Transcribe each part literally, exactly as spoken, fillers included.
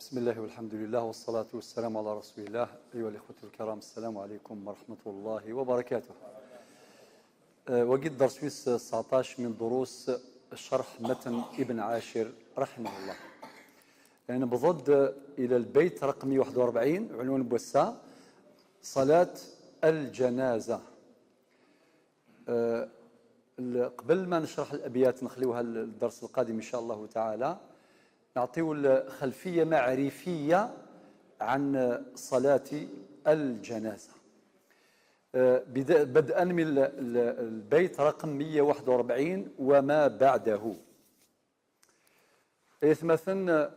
بسم الله والحمد لله والصلاة والسلام على رسول الله. أيها الإخوة الكرام، السلام عليكم ورحمة الله وبركاته. آه، وقد درس ويس تسعطاش من دروس شرح متن ابن عاشر رحمه الله. يعني بضد إلى البيت رقم واحد وأربعين، عنوان بوسا: صلاة الجنازة. آه، ال-، قبل ما نشرح الأبيات، نخليوها للدرس القادم إن شاء الله تعالى، نعطيو الخلفية معرفية عن صلاة الجنازة. آه، بدا-، بدءا من ال-، ال-، البيت رقم مية واحد وأربعين: وما بعده. إثمثن: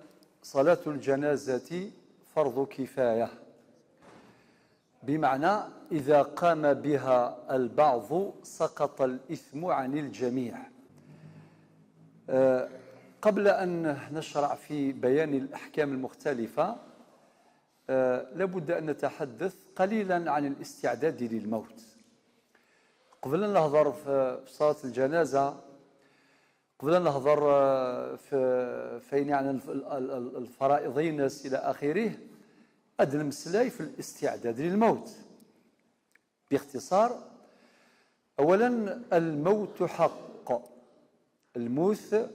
صلاة الجنازة فرض كفاية، بمعنى إذا قام بها البعض سقط الإثم عن الجميع. آه، قبل أن نشرع في بيان الأحكام المختلفة، آه، لابد أن نتحدث قليلا عن الاستعداد للموت. قبل أن نهضر في في صلاة الجنازة، قبل أن نهضر، آه، في فين يعني الف-، ال-، ال-، ال-، الفرائض ينس إلى آخره، أد المسلاي في الاستعداد للموت. باختصار، أولا، الموت حق. الموت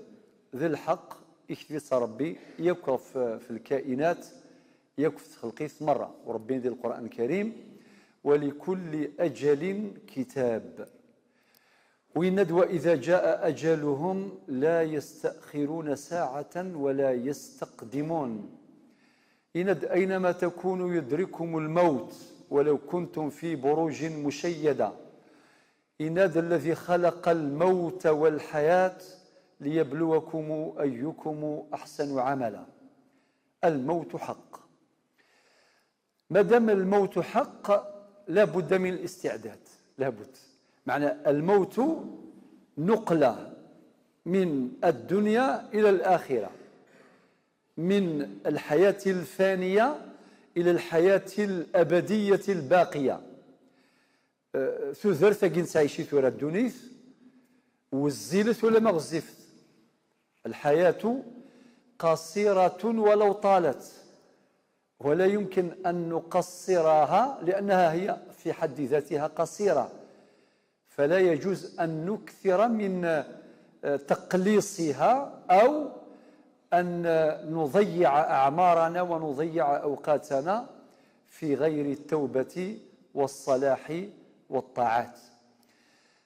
ذي الحق، يكتب ربي يكف في الكائنات، يكف خلقيث مرة، وربي ذي القرآن الكريم: ولكل أجل كتاب. ويند: وإذا جاء أجلهم لا يستأخرون ساعة ولا يستقدمون. يند: أينما تكونوا يدرككم الموت ولو كنتم في بروج مشيدة. يند: الذي خلق الموت والحياة ليبلوكم أيكم أحسن عملا. الموت حق. مادام الموت حق، لا بد من الاستعداد، لا بد. معنى الموت نقلة من الدنيا إلى الآخرة، من الحياة الفانية إلى الحياة الأبدية الباقية. أه، تودرت أكين سعيشي ثورة الدنيث، وزيلت ولا ما غزفت. الحياة قصيرة ولو طالت، ولا يمكن أن نقصرها لأنها هي في حد ذاتها قصيرة، فلا يجوز أن نكثر من، آه، تقليصها أو أن نضيع أعمارنا ونضيع أوقاتنا في غير التوبة والصلاح والطاعات.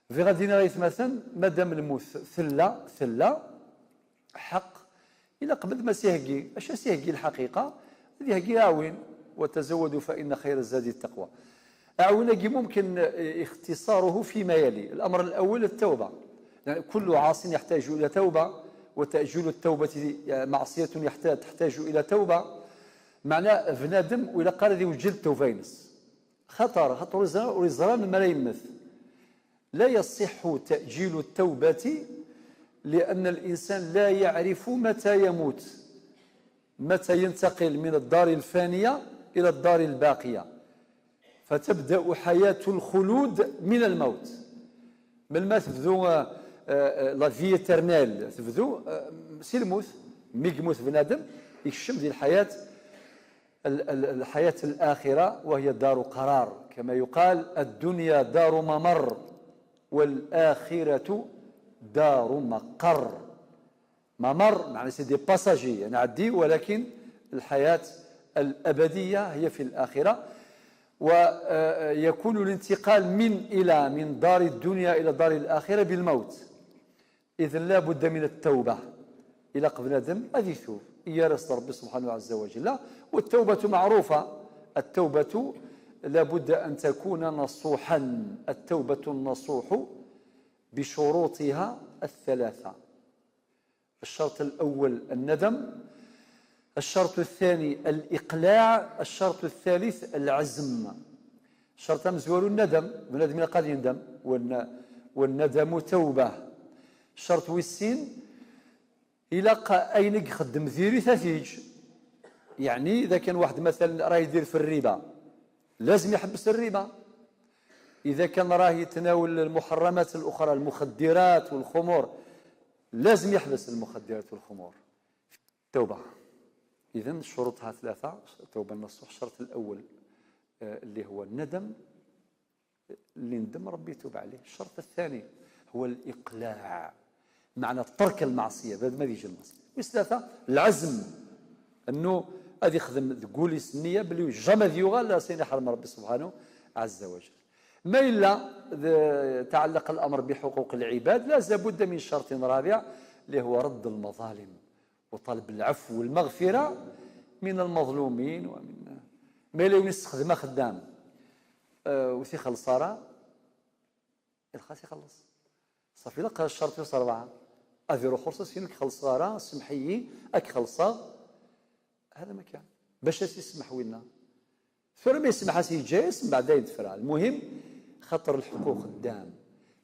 في غادي نغيث مثلا مادام الموت ثلة، ثلة حق. إلا قبل ما سيهجي، أش سيهجي الحقيقة؟ هذه هجي أعوين: "وتزودوا فإن خير الزاد التقوى". أعوين هجي ممكن اختصاره فيما يلي. الأمر الأول التوبة، يعني كل عاص يحتاج إلى توبة، وتأجيل التوبة معصية يحتاج، تحتاج إلى توبة. معناه بنادم وإلا قال ذي وجل التوبة ينس. خطر، خطر ويزرى، ويزرى من ملا يمث. لا يصح تأجيل التوبة، لأن الإنسان لا يعرف متى يموت، متى ينتقل من الدار الفانية إلى الدار الباقية، فتبدأ حياة الخلود من الموت. من ما تبدو، آه، آه، la vie éternelle، تبدو، آه، سي الموت، ميك موت بنادم، يكشم ذي الحياة، ال-، ال-، الحياة الآخرة، وهي دار قرار، كما يقال: "الدنيا دار ممر، والآخرة دار مقر". ممر معنى c'est des passagers، يعني عدي، ولكن الحياة الأبدية هي في الآخرة. ويكون الانتقال من إلى، من دار الدنيا إلى دار الآخرة بالموت. إذن لا بد من التوبة. إلى قبل آدم أذي ثوب إيا رسل ربي سبحانه عز وجل. والتوبة معروفة، التوبة لا بد أن تكون نصوحا. التوبة النصوح بشروطها الثلاثة. الشرط الأول الندم، الشرط الثاني الإقلاع، الشرط الثالث العزم. الشرط أمزوار الندم، بنادم قال يندم، والن-، والندم توبة. الشرط والسين، إلا ق-، أين يخدم ذيري تثيج. يعني إذا كان واحد مثلا راه يدير في الربا، لازم يحبس الربا. إذا كان راه يتناول المحرمات الأخرى، المخدرات والخمور، لازم يحبس المخدرات والخمور. توبة. إذن شروطها ثلاثة، التوبة النصوح. الشرط الأول، آه، اللي هو الندم، اللي ندم ربي يتوب عليه. الشرط الثاني هو الإقلاع، معنى ترك المعصية، بعد ما يجي المعصية. والثلاثة العزم، أنه غادي يخدم، تقول النية بلي جامي يغال لا سين يحرم ربي سبحانه عز وجل. ما إلا ذ-، تعلق الأمر بحقوق العباد، لا بد من شرط رابع، اللي هو رد المظالم وطلب العفو والمغفرة من المظلومين ومن، ما إلا يستخدم خدام، آه، وثي خلصارة، الخاص يخلص. صافي، لقى الشرط يوصل أربعة. أذيرو خرصة سينك خلصارة، سمحيي، أك خلصة. هذا ما كان. باش يسمح وينا؟ ثورة ما يسمح سي جايس، من بعد يدفع. المهم، خاطر الحقوق قدام.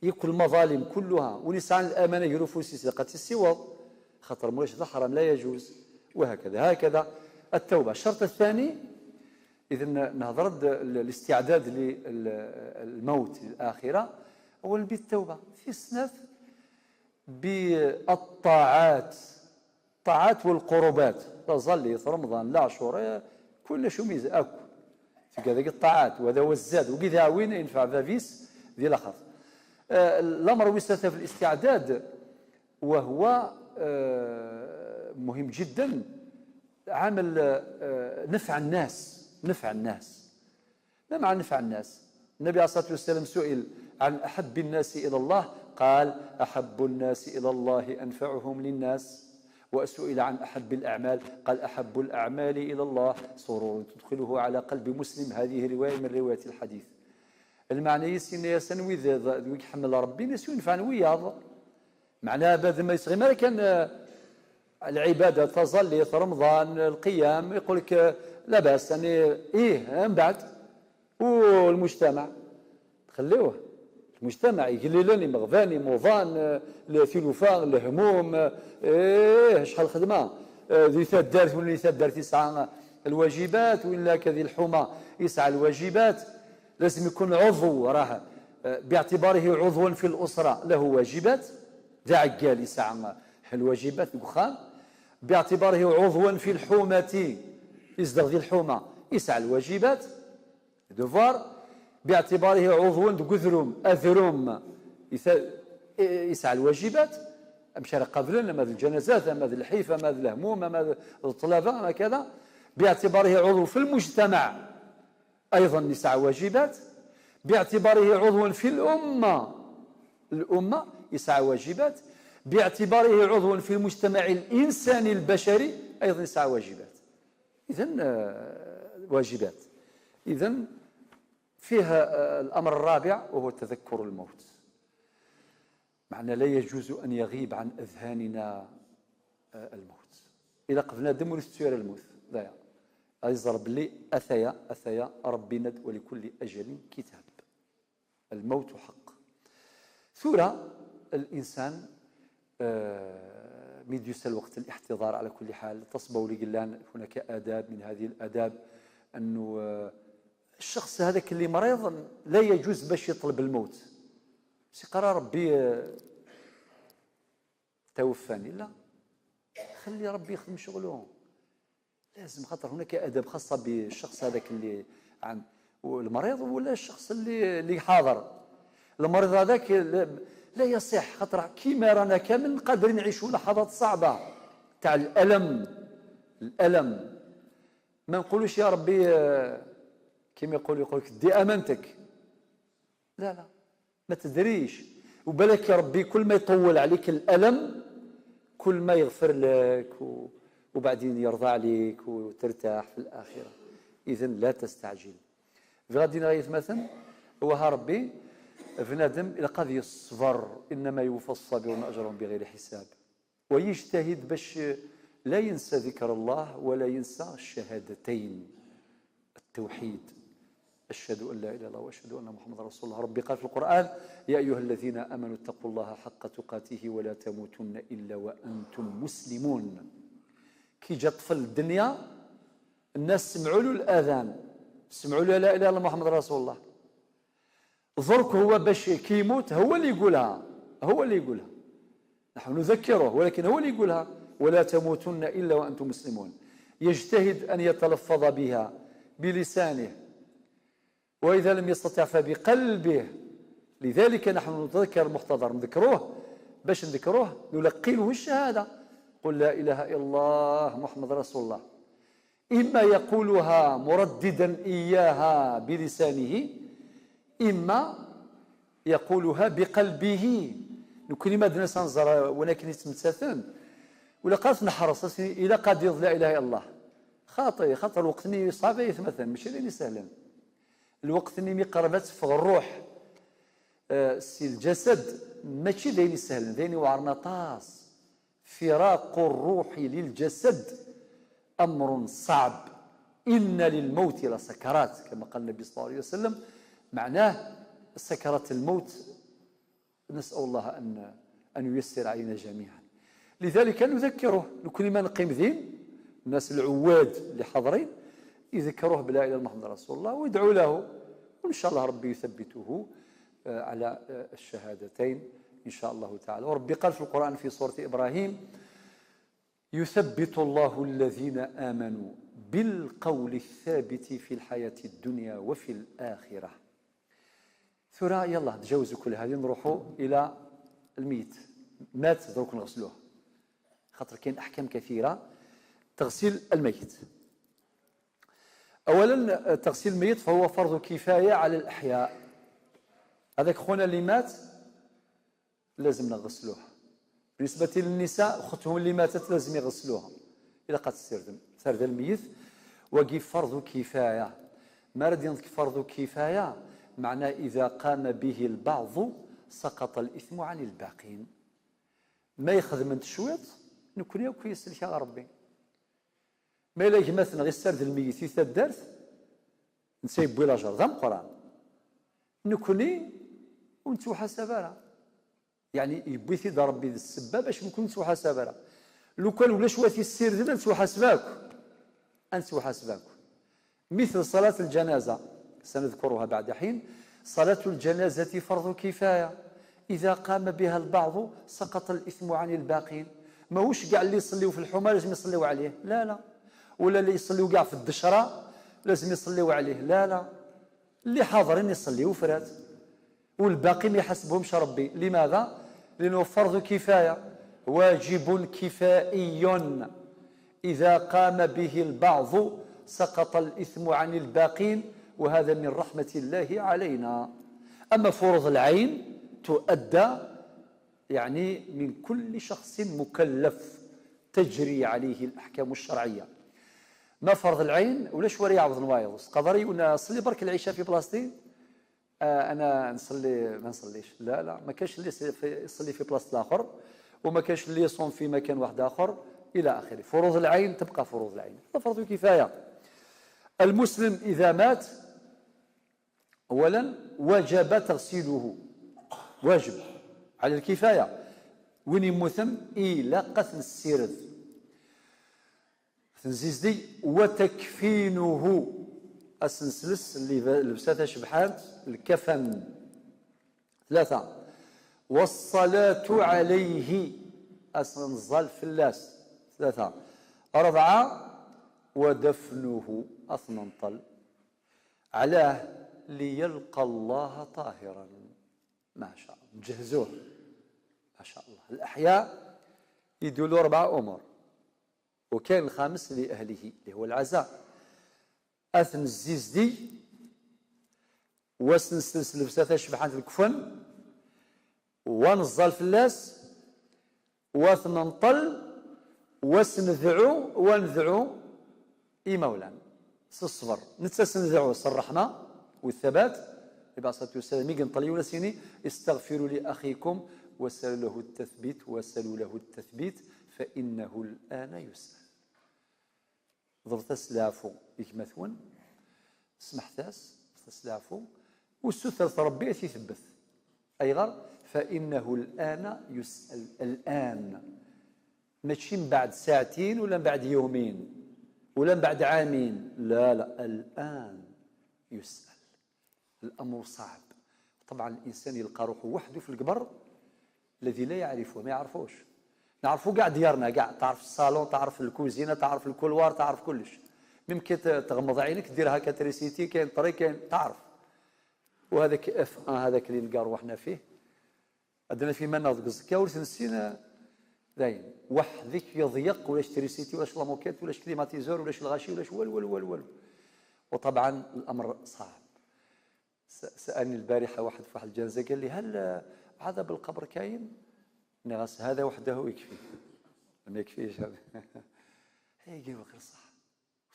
يكل المظالم كلها، ونسعى الأمانة يروفو سيسرقة السوار. خاطر مولاش ذا حرام، لا يجوز. وهكذا، هكذا التوبة. الشرط الثاني، إذن نهضر د-، ال-، الاستعداد للموت الآخرة، أولا بالتوبة. في السنة بالطاعات، الطاعات والقربات، لا زاليت، رمضان، لا عاشور، إيه، كل شو ميز أكو. تلقى ذاك الطاعات، وهذا هو الزاد، وكذا وين ينفع فافيس ذي الأخر. آه، الأمر وسط في الاستعداد، وهو، آه، مهم جدًا، عامل، آه، نفع الناس، نفع الناس. ما معنى نفع الناس؟ النبي عليه الصلاة والسلام سئل عن أحب الناس إلى الله، قال: "أحب الناس إلى الله أنفعهم للناس". وسئل عن أحب الأعمال، قال: "أحب الأعمال إلى الله سرور تدخله على قلب مسلم". هذه رواية من رواية الحديث. المعنى يسين يسن ويذ-، ويحمل ربي نسيو ينفع وياض. معناها بعد ما يسغي ما كان، آه، العبادة، تزليت، رمضان، القيام، يقول لك، آه، لا بأس، يعني، إيه، من بعد. والمجتمع، تخليوه. المجتمع يقللن، يمغفان، يموضان، آه، الثلوفة، الهموم، آه، إيه، شحال خدمة. آه، ذي ثدارت ولا ذي ثدارت يسعى الواجبات، وإلا كذي الحومة يسعى الواجبات. لازم يكون عضو، راه، آه، باعتباره عضوا في الأسرة له واجبات، ذا عقال يسعى الواجبات، وخام باعتباره عضوا في الحومة، يزدغ ذي الحومة، يسعى الواجبات، دوفوار، باعتباره عضوا دو قذروم، أذروم، يسعى الواجبات، أمشار قبلن، أما الجنازات، أما الحيف، أما الهموم، أما الطلبة، أما كذا، باعتباره عضو في المجتمع، أيضًا يسعى واجبات، باعتباره عضوا في الأمة، الأمة يسعى واجبات، باعتباره عضوا في المجتمع الإنساني البشري أيضًا يسعى واجبات. إذن، آه، واجبات. إذن فيها، آه، الأمر الرابع وهو تذكر الموت. معنى لا يجوز أن يغيب عن أذهاننا، آه، الموت. إلا قبلنا دم ونستوير الموت. ضيع. أيزر بلي أثايا، أثايا ربي ند ولكل أجل كتاب. الموت حق. ثورة الإنسان، آه، ميديوس الوقت الاحتضار على كل حال، تصبوا لي قلان هناك آداب، من هذه الآداب أنه، آه، الشخص هذاك اللي مريض لا يجوز باش يطلب الموت. سي قرار ربي، آه، توفاني، لا، خلي ربي يخدم شغله. لازم، خاطر هناك آداب خاصة بالشخص هذاك اللي عن، والمريض ولا الشخص اللي، اللي حاضر. المريض هذاك لا، لا يصح، خاطر كيما رانا كامل قادرين نعيشوا لحظات صعبة تاع الألم، الألم. ما نقولوش يا ربي، آه، كيما يقول، يقول لك: "دي أمانتك". لا، لا، ما تدريش. وبالك يا ربي كل ما يطول عليك الألم، كل ما يغفر لك و-، وبعدين يرضى عليك وترتاح في الآخرة. إذن لا تستعجل. غادي نغيث مثلا، وها ربي بنادم إلى قضي الصبر، إنما يوفى الصابرون أجرهم بغير حساب. ويجتهد باش لا ينسى ذكر الله ولا ينسى الشهادتين، التوحيد، أشهد أن لا إله إلا الله وأشهد أن محمدا رسول الله. ربي قال في القرآن: "يا أيها الذين آمنوا اتقوا الله حق تقاته ولا تموتن إلا وأنتم مسلمون". كي جا طفل الدنيا، الناس سمعوا له الأذان، سمعوا له: "لا إله إلا محمد رسول الله". درك هو باش كي يموت هو اللي يقولها، هو اللي يقولها. نحن نذكره، ولكن هو اللي يقولها: "ولا تموتن إلا وأنتم مسلمون". يجتهد أن يتلفظ بها بلسانه، وإذا لم يستطع فبقلبه. لذلك نحن نتذكر المحتضر، نذكروه باش نذكروه، نلقنه الشهادة: قل لا إله إلا الله محمد رسول الله. إما يقولها مرددا إياها بلسانه، إما يقولها بقلبه. نكوني ما درنا سنزر ولكن يتمتثن، ولا قالت نحرص إلى قد لا إله إلا الله. خاطر خاطر الوقت ني صعب يتمثل، ماشي لين يسهلن. الوقت ني مقربات في الروح، آه، سي الجسد، ماشي داين يسهلن، داين يوعرنا طاس. فراق الروح للجسد أمر صعب، إن للموت لسكرات، كما قال النبي صلى الله عليه وسلم. معناه سكرات الموت، نسأل الله أن أن ييسر علينا جميعا. لذلك نذكره، لكل ما نقيم ذين الناس العواد اللي حاضرين، يذكروه بلا إله إلا محمد رسول الله ويدعوا له، وإن شاء الله ربي يثبته، آه، على، آه، الشهادتين إن شاء الله تعالى. وربي قال في القرآن في سورة إبراهيم: يثبت الله الذين آمنوا بالقول الثابت في الحياة الدنيا وفي الآخرة. ثورة يلا تجاوزوا كل هذه، نروحوا إلى الميت. مات، دروك نغسلوه، خاطر كاين أحكام كثيرة تغسيل الميت. أولا، تغسيل الميت فهو فرض كفاية على الأحياء. هذاك خونا اللي مات لازم نغسلوه. بالنسبة للنساء، أختهم اللي ماتت لازم يغسلوها إلا قد تسردم، سرد الميت. وقي فرض كفاية. ما رد ينطق فرض كفاية، معناه إذا قام به البعض سقط الإثم عن الباقين. ما يخدم انت شويط، نكون ياك يسلك يا ربي. ما إلا يجمعتنا غير سرد الميت في الدرس، نسيب بوي لاجر ذا مقران. نكوني ونتوحاسب راه. يعني يبوي سيدي ربي ذي السبة باش نكون نتوحاسب راه. لو كان ولا شوية السير ذي نتوحاسباك. أنت وحاسباك. مثل صلاة الجنازة، سنذكرها بعد حين. صلاة الجنازة فرض كفاية، إذا قام بها البعض سقط الإثم عن الباقين. ماهوش كاع اللي يصليوا في الحومة لازم يصليوا عليه، لا، لا. ولا اللي يصليوا كاع في الدشرة لازم يصليوا عليه، لا، لا. اللي حاضرين يصليوا فرات. والباقي ما يحاسبهمش ربي. لماذا؟ لأنه فرض كفاية، واجب كفائي، إذا قام به البعض سقط الإثم عن الباقين، وهذا من رحمة الله علينا. أما فروض العين تؤدى، يعني، من كل شخص مكلف تجري عليه الأحكام الشرعية. ما فرض العين ولا شوارع عبد الوايض قدري ونا صلي برك العشاء في بلاصتي. آه، انا نصلي ما نصليش، لا، لا، ما كاينش اللي يصلي في، يصلي في بلاصه الاخر، وما كاينش اللي يصوم في مكان واحد اخر، الى اخره. فروض العين تبقى فروض العين، هذا فرض كفايه. المسلم اذا مات، اولا وجب تغسيله، واجب على الكفايه. وين يموتم الى قتل السيرد تنزيزدي، وتكفينه، أسنسلس اللي ب-، لبسة شبحانت، الكفن. ثلاثة، والصلاة عليه، أسنزال فلاس. ثلاثة. أربعة، ودفنه، أثننطل. علاه؟ ليلقى الله طاهرا. ما شاء الله، نجهزوه. ما شاء الله. الأحياء يدولوا أربع أمور. وكاين الخامس لأهله اللي هو العزاء. أثن الزيزدي، واسنسلس لبسة شبحان الكفن، ونزال فلاس، وثننطل، واسندعو، وندعو إي مولانا. سي الصبر. نتسندعو سي الرحمة والثبات. النبي عليه الصلاة والسلام يقول طليونا سيني: استغفروا لأخيكم وسلوا له التثبيت، وسلوا له التثبيت، فإنه الآن يسأل. ضربت العفو يكمثون، سمحت-as، ضربت العفو، وسوثرت ربي أثي ثبت. أيغر؟ فإنه الآن يسأل، الآن. ماشي من بعد ساعتين ولا من بعد يومين ولا من بعد عامين، لا، لا، الآن يسأل. الأمر صعب. طبعا الإنسان يلقى روحه وحده في القبر، الذي لا يعرفه، ما يعرفوش. نعرفو كاع ديارنا كاع، تعرف الصالون، تعرف الكوزينة، تعرف الكولوار، تعرف كلش. ميم كي ت-، تغمض عينك دير هكا تريسيتي، كاين طري، كاين، تعرف. وهذاك اف ان، هذاك اللي نلقى روحنا فيه، عندنا في مانا ديك الزكا ور تنسينا. داين وحدك يضيق، ولاش تريسيتي، ولاش لاموكيت، ولاش كليماتيزور، ولاش الغاشي، ولاش والو، والو، والو، والو. وطبعا الامر صعب. س-، سالني البارحه واحد في واحد الجنازه، قال لي: "هل عذاب القبر كاين؟" نغاس هذا وحده يكفي، ما يكفيش هذا. هي قال: "وقيل صح".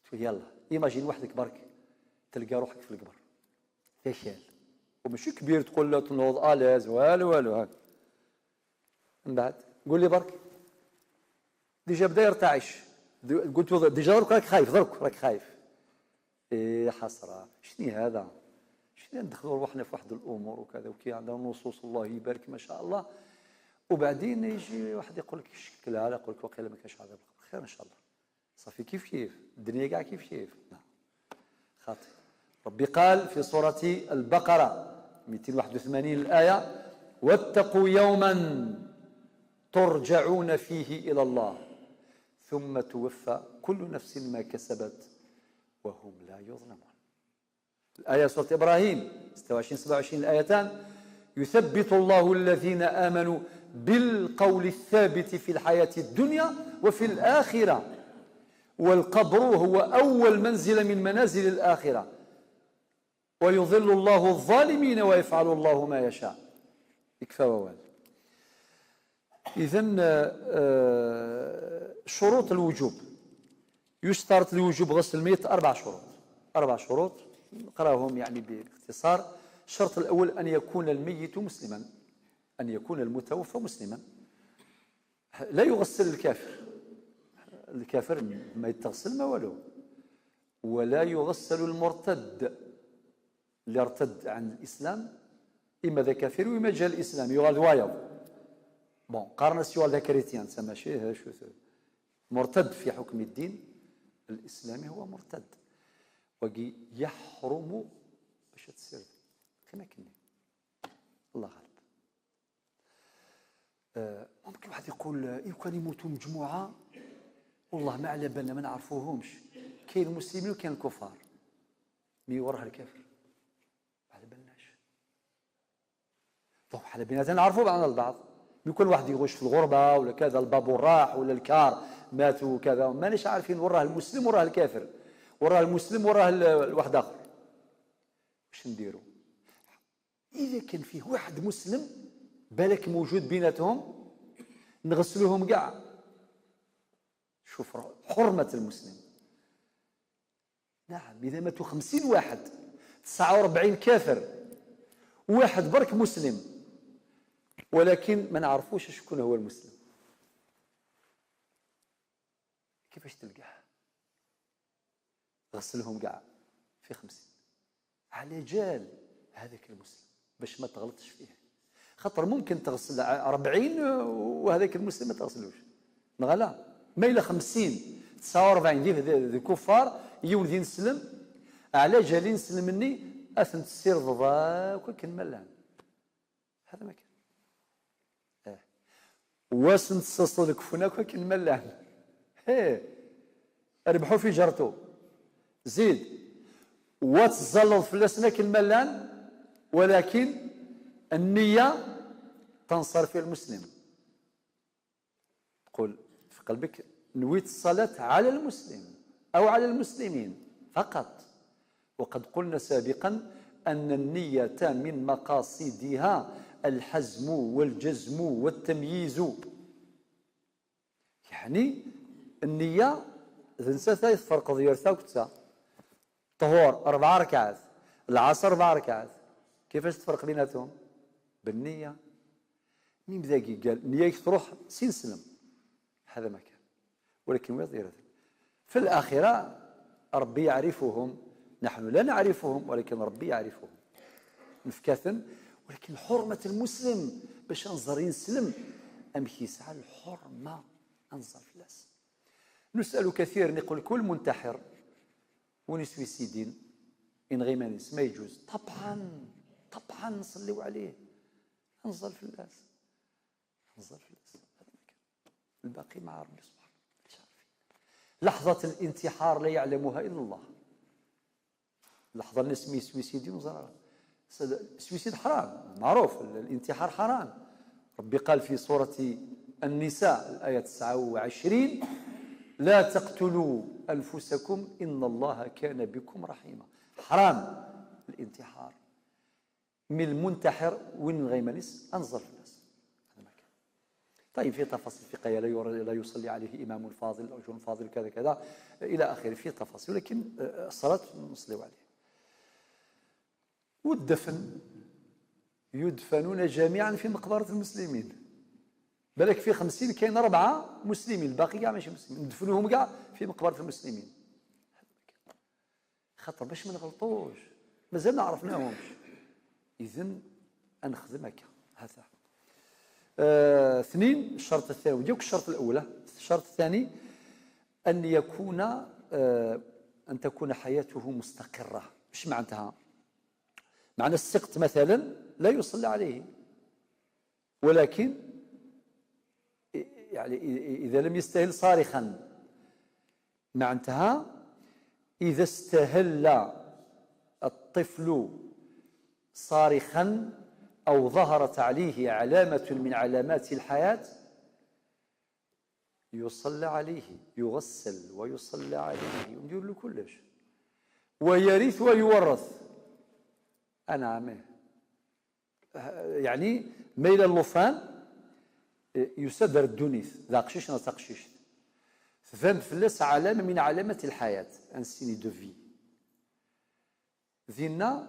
قلت له: "يلا، ايماجين وحدك برك، تلقى روحك في القبر، تخيل، وماشي كبير تقول له تنوض اليز، والو، والو، ها." من بعد قول لي برك، ديجا بدا يرتعش. د-، قلت له: "ديجا درك راك خايف، درك راك خايف." ايه حسره، شني هذا؟ شني ندخلوا روحنا في واحد الامور وكذا، وكي عندنا نصوص الله يبارك ما شاء الله، وبعدين يجي واحد يقول لك شكل على، يقول لك: "وقيلا ما كانش عذاب القبر، خير ان شاء الله، صافي كيف كيف، الدنيا كاع كيف كيف". لا، خاطئ. ربي قال في سورة البقرة ميتين واحد وثمانين الآية: "واتقوا يوما ترجعون فيه إلى الله ثم توفى كل نفس ما كسبت وهم لا يظلمون". الآية سورة إبراهيم ستة وعشرين سبعة وعشرين الآيتان: "يثبت الله الذين آمنوا بالقول الثابت في الحياة الدنيا وفي الآخرة، والقبر هو أول منزلة من منازل الآخرة، ويضل الله الظالمين ويفعل الله ما يشاء". يكفى ووال. إذن، آه، شروط الوجوب. يشترط لوجوب غسل الميت أربع شروط. أربع شروط نقراهم يعني باختصار. الشرط الأول أن يكون الميت مسلما، أن يكون المتوفى مسلما. لا يغسل الكافر، الكافر ما يتغسل ما والو، ولا يغسل المرتد اللي ارتد عن الإسلام، إما ذا كافر وإما جا الإسلام يغال وايض. بون، قارن سوال ذا كريتيان، سما شيء شو ث-، مرتد في حكم الدين الإسلامي هو مرتد، وقي يحرم باش تصير كما كني. الله غالب. آه، ممكن واحد يقول: "آه، إيه كان يموتوا مجموعة، والله ما على بالنا، ما نعرفوهمش. كاين المسلمين وكاين الكفار. مي وراه الكافر. ما على بالناش." دونك حنا بيناتنا نعرفوا بعضنا البعض. مي كل واحد يغوش في الغربة ولا كذا، البابور راح ولا الكار ماتوا وكذا، ماناش عارفين وراه المسلم وراه الكافر، وراه المسلم وراه ال-، الواحد آخر. واش نديروا؟ إذا كان فيه واحد مسلم بالك موجود بيناتهم، نغسلوهم كاع. شوف حرمة المسلم. نعم، إذا ماتوا خمسين واحد، تسعة وربعين كافر، واحد برك مسلم، ولكن ما نعرفوش شكون هو المسلم. كيفاش تلقاه؟ غسلهم كاع في خمسين على جال هذاك المسلم باش ما تغلطش فيه، خاطر ممكن تغسل ع-، أربعين وهذاك المسلم ما تغسلوش. نغلا ما إلا خمسين، تسعة وربعين دي، دي، دي كفار، يون دي نسلم، على جال نسلم مني، أثن تسير ضاك وكن ملان. هذا ما كان. آه. واس نتصل لك فناك ولكن ملان. هيه. ربحوا في جرته. زيد. وتزلط في الأسناك الملان، ولكن النية تنصر في المسلم. تقول في قلبك: "نويت الصلاة على المسلم أو على المسلمين فقط". وقد قلنا سابقا أن النية من مقاصدها الحزم والجزم والتمييز. يعني النية تنسى تفرق ضيار تاوكتسا. طهور أربع ركعات، العصر أربع ركعات، كيفاش تفرق بيناتهم؟ بالنية. من ذاك قال: "نياك تروح سين سلم". هذا ما كان. ولكن ويض يرث. في الآخرة ربي يعرفهم، نحن لا نعرفهم، ولكن ربي يعرفهم. نفكاثن، ولكن حرمة المسلم باش أنظر ينسلم، أم كيسعى الحرمة أنظر في الناس. نسأل كثير، نقول: "كل منتحر ونسوي سيدين إن غيمانيس ما يجوز؟" طبعا، طبعا نصليو عليه. أنظر في الناس. نزل في الأسد. هذا ما كان. الباقي مع ربي سبحانه وتعالى. لحظة الانتحار لا يعلمها إلا الله. لحظة الناس مي سويسيدي وزرع. سويسيد حرام، معروف، الانتحار حرام. ربي قال في سورة النساء الآية تسعة وعشرين: "لا تقتلوا أنفسكم إن الله كان بكم رحيما". حرام الانتحار. من المنتحر وين غيمانيس أنظر في الناس. هذا ما كان. طيب، في تفاصيل فقهية، لا ير-، لا يصلي عليه إمام فاضل، رجل فاضل، كذا كذا، إلى آخره، في تفاصيل، لكن، آه، الصلاة نصليو عليه. والدفن، يدفنون جميعا في مقبرة المسلمين. بالك في خمسين كاين أربعة مسلمين، الباقي كاع ماشي مسلمين، ندفنوهم كاع في مقبرة المسلمين. خاطر باش ما نغلطوش، مازال ما عرفناهمش. إذن أنخدم هكا، هذا. آه، اثنين، الشرط الثاني، وديك الشرط الأولى، الشرط الثاني أن يكون، آه، أن تكون حياته مستقرة. مش معناتها، معنى السقط مثلا لا يصلى عليه، ولكن يعني إذا لم يستهل صارخا، معناتها إذا استهل الطفل صارخا أو ظهرت عليه علامة من علامات الحياة يصلى عليه، يغسل ويصلى عليه، يدير له كلش، ويرث ويورث. أنا عمه. يعني، ما إلى اللوفان، يسدر الدونيث، ذا قشيش نتا قشيش. تفهم فلاس علامة من علامات الحياة، un signe de vie. دينا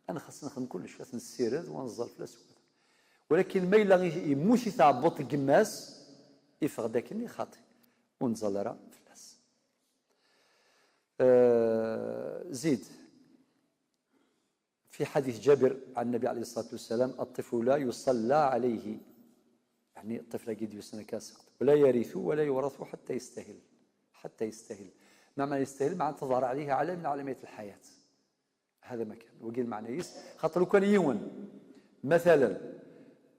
أنا خاص نخدم كلش، خاص نسيرد ونزل فلاس وكذا. ولكن ما إلا يموت يتعبط قماس، يفغ داكني خاطي، ونزل راه فلاس. آه، زيد. في حديث جابر عن النبي عليه الصلاة والسلام: "الطفل لا يصلى عليه". يعني الطفل قد يسنى كاسقط، "ولا يرث ولا يورث حتى يستهل". حتى يستهل. ما معنى يستهل؟ معنى تظهر عليه علامة من علامات الحياة. هذا ما كان. وقيل معنى يس، خاطر لو كان يون مثلا،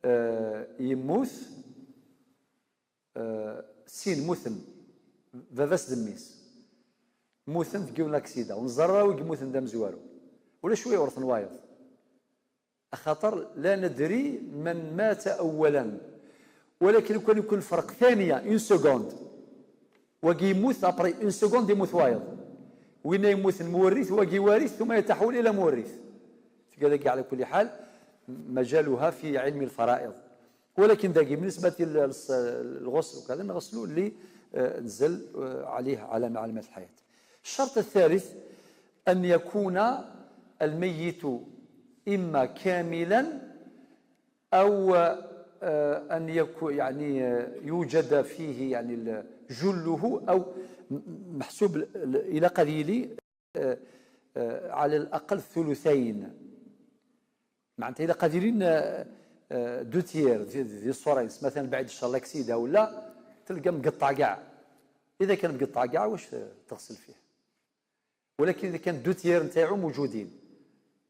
آه، يموت، آه، سين موثن، باباس دميس. موثن في جون لاكسيدا، ونزرى ويموثن دم زوارو. ولا شوية ورثن وايض. خاطر لا ندري من مات أولا، ولكن لو كان يكون الفرق ثانية، اون سكوند، وكي يموت ابري اون سكوند يموت وايض، وين يموت المورث وكي وارث ثم يتحول إلى مورث. كذلك على كل حال مجالها في علم الفرائض، ولكن داكي بالنسبة للغسل وكذا نغسلوا اللي، آه، نزل، آه، عليه علامة، علامة الحياة. الشرط الثالث أن يكون الميت إما كاملا أو، آه، أن يكون، يعني، آه، يوجد فيه، يعني، ال-، جله أو م-، محسوب ال-، ال-، إلى قليل، آه، آه، على الأقل ثلثين. معناتها إلا قادرين، آه، آه، دو تيير دي، دي الصورة، مثلا بعد الشر لاكسيدا ولا تلقى مقطع كاع. إذا كان مقطع كاع، واش تغسل فيه؟ ولكن إذا كان دو تيير نتاعو موجودين،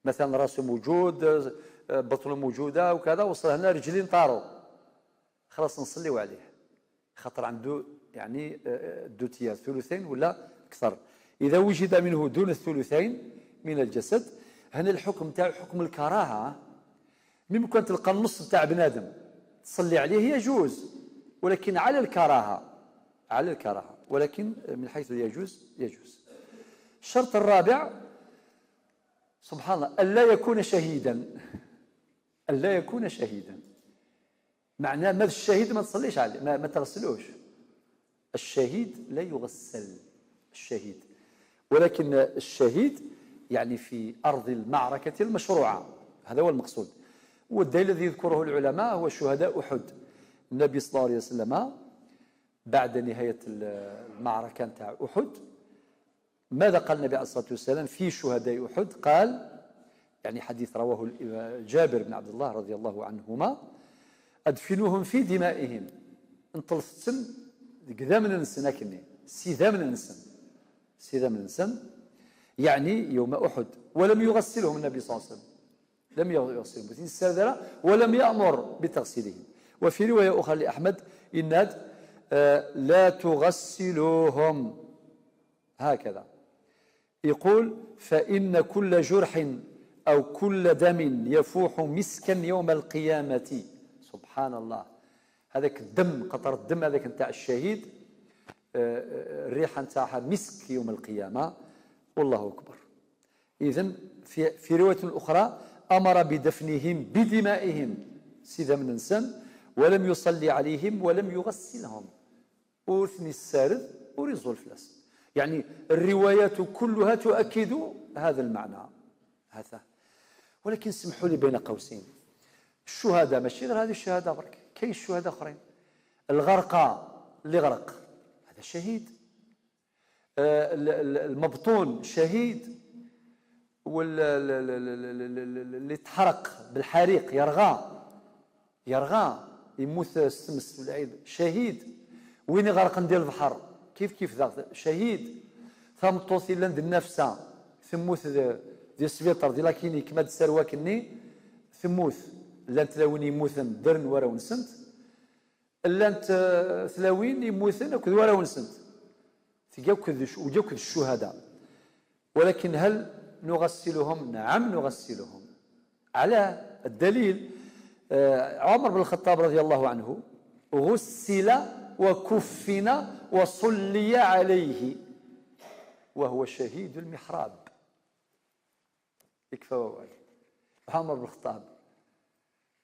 مثلا راسو موجود، آه، بطنه موجودة وكذا، وصل هنا رجلين طاروا، خلاص نصليو عليه، خاطر عنده يعني، آه، دو تيير، ثلثين ولا أكثر. إذا وجد منه دون الثلثين من الجسد، هنا الحكم تاعو حكم الكراهة. ممكن تلقى النص تاع بنادم تصلي عليه يجوز، ولكن على الكراهة، على الكراهة، ولكن من حيث يجوز، يجوز. الشرط الرابع، سبحان الله، ألا يكون شهيدا. ألا يكون شهيدا. معناه ما الشهيد ما تصليش عليه، ما، ما تغسلوش. الشهيد لا يغسل، الشهيد. ولكن الشهيد يعني في أرض المعركة المشروعة، هذا هو المقصود. والدليل الذي يذكره العلماء هو شهداء أحد. النبي صلى الله عليه وسلم بعد نهاية المعركة نتاع أحد، ماذا قال النبي عليه الصلاة والسلام في شهداء أحد؟ قال، يعني حديث رواه ال-، جابر بن عبد الله رضي الله عنهما: "أدفنوهم في دمائهم". انطلفتم قدام ننسن أكني، سيدام ننسن، سيدام ننسن، يعني يوم أحد، ولم يغسلهم النبي صلى الله عليه وسلم. لم يغسلهم بثين السردرة ولم يأمر بتغسيلهم. وفي رواية أخرى لأحمد: إناد آه، لا تغسلوهم. هكذا يقول: فإن كل جرح أو كل دم يفوح مسكا يوم القيامة. سبحان الله. هذاك الدم، قطر الدم هذاك نتاع الشهيد، آه، آه، الريحة نتاعها مسك يوم القيامة. والله أكبر. إذن في، في رواية أخرى: أمر بدفنهم بدمائهم، سيدا من نسن، ولم يصلي عليهم ولم يغسلهم. Ur ten-yessared, ur yeẓẓul fell-asen. يعني الروايات كلها تؤكد هذا المعنى. هذا. ولكن سمحوا لي بين قوسين، الشهداء ماشي غير هذه الشهادة برك، كاين الشهداء آخرين. الغرقى اللي غرق، هذا شهيد. آه، ال-، ال-، المبطون شهيد. وال-، ال-، ال-، ال-، ال-، ال-، ال-، اللي تحرق بالحريق يرغى، يرغى، يموت ستمس والعيد، شهيد. وين يغرق ندير البحر، كيف كيف ذا شهيد. ثمطوث إلا ند النفسة، ثموت ذي، ذي سبيطر، ذي لاكينيك، ما تسرواك الني، ثموت. لان تلاوين يموتن درن ورا ونسنت. لانت، آه، تلاوين يموتن أكد ورا ونسنت. تجاكد الش-، وجاكد الشهداء. ولكن هل نغسلهم؟ نعم، نغسلهم. على الدليل، آه، عمر بن الخطاب رضي الله عنه غسل وكفن وصلي عليه وهو شهيد المحراب. يكفى ووال. عمر بن الخطاب،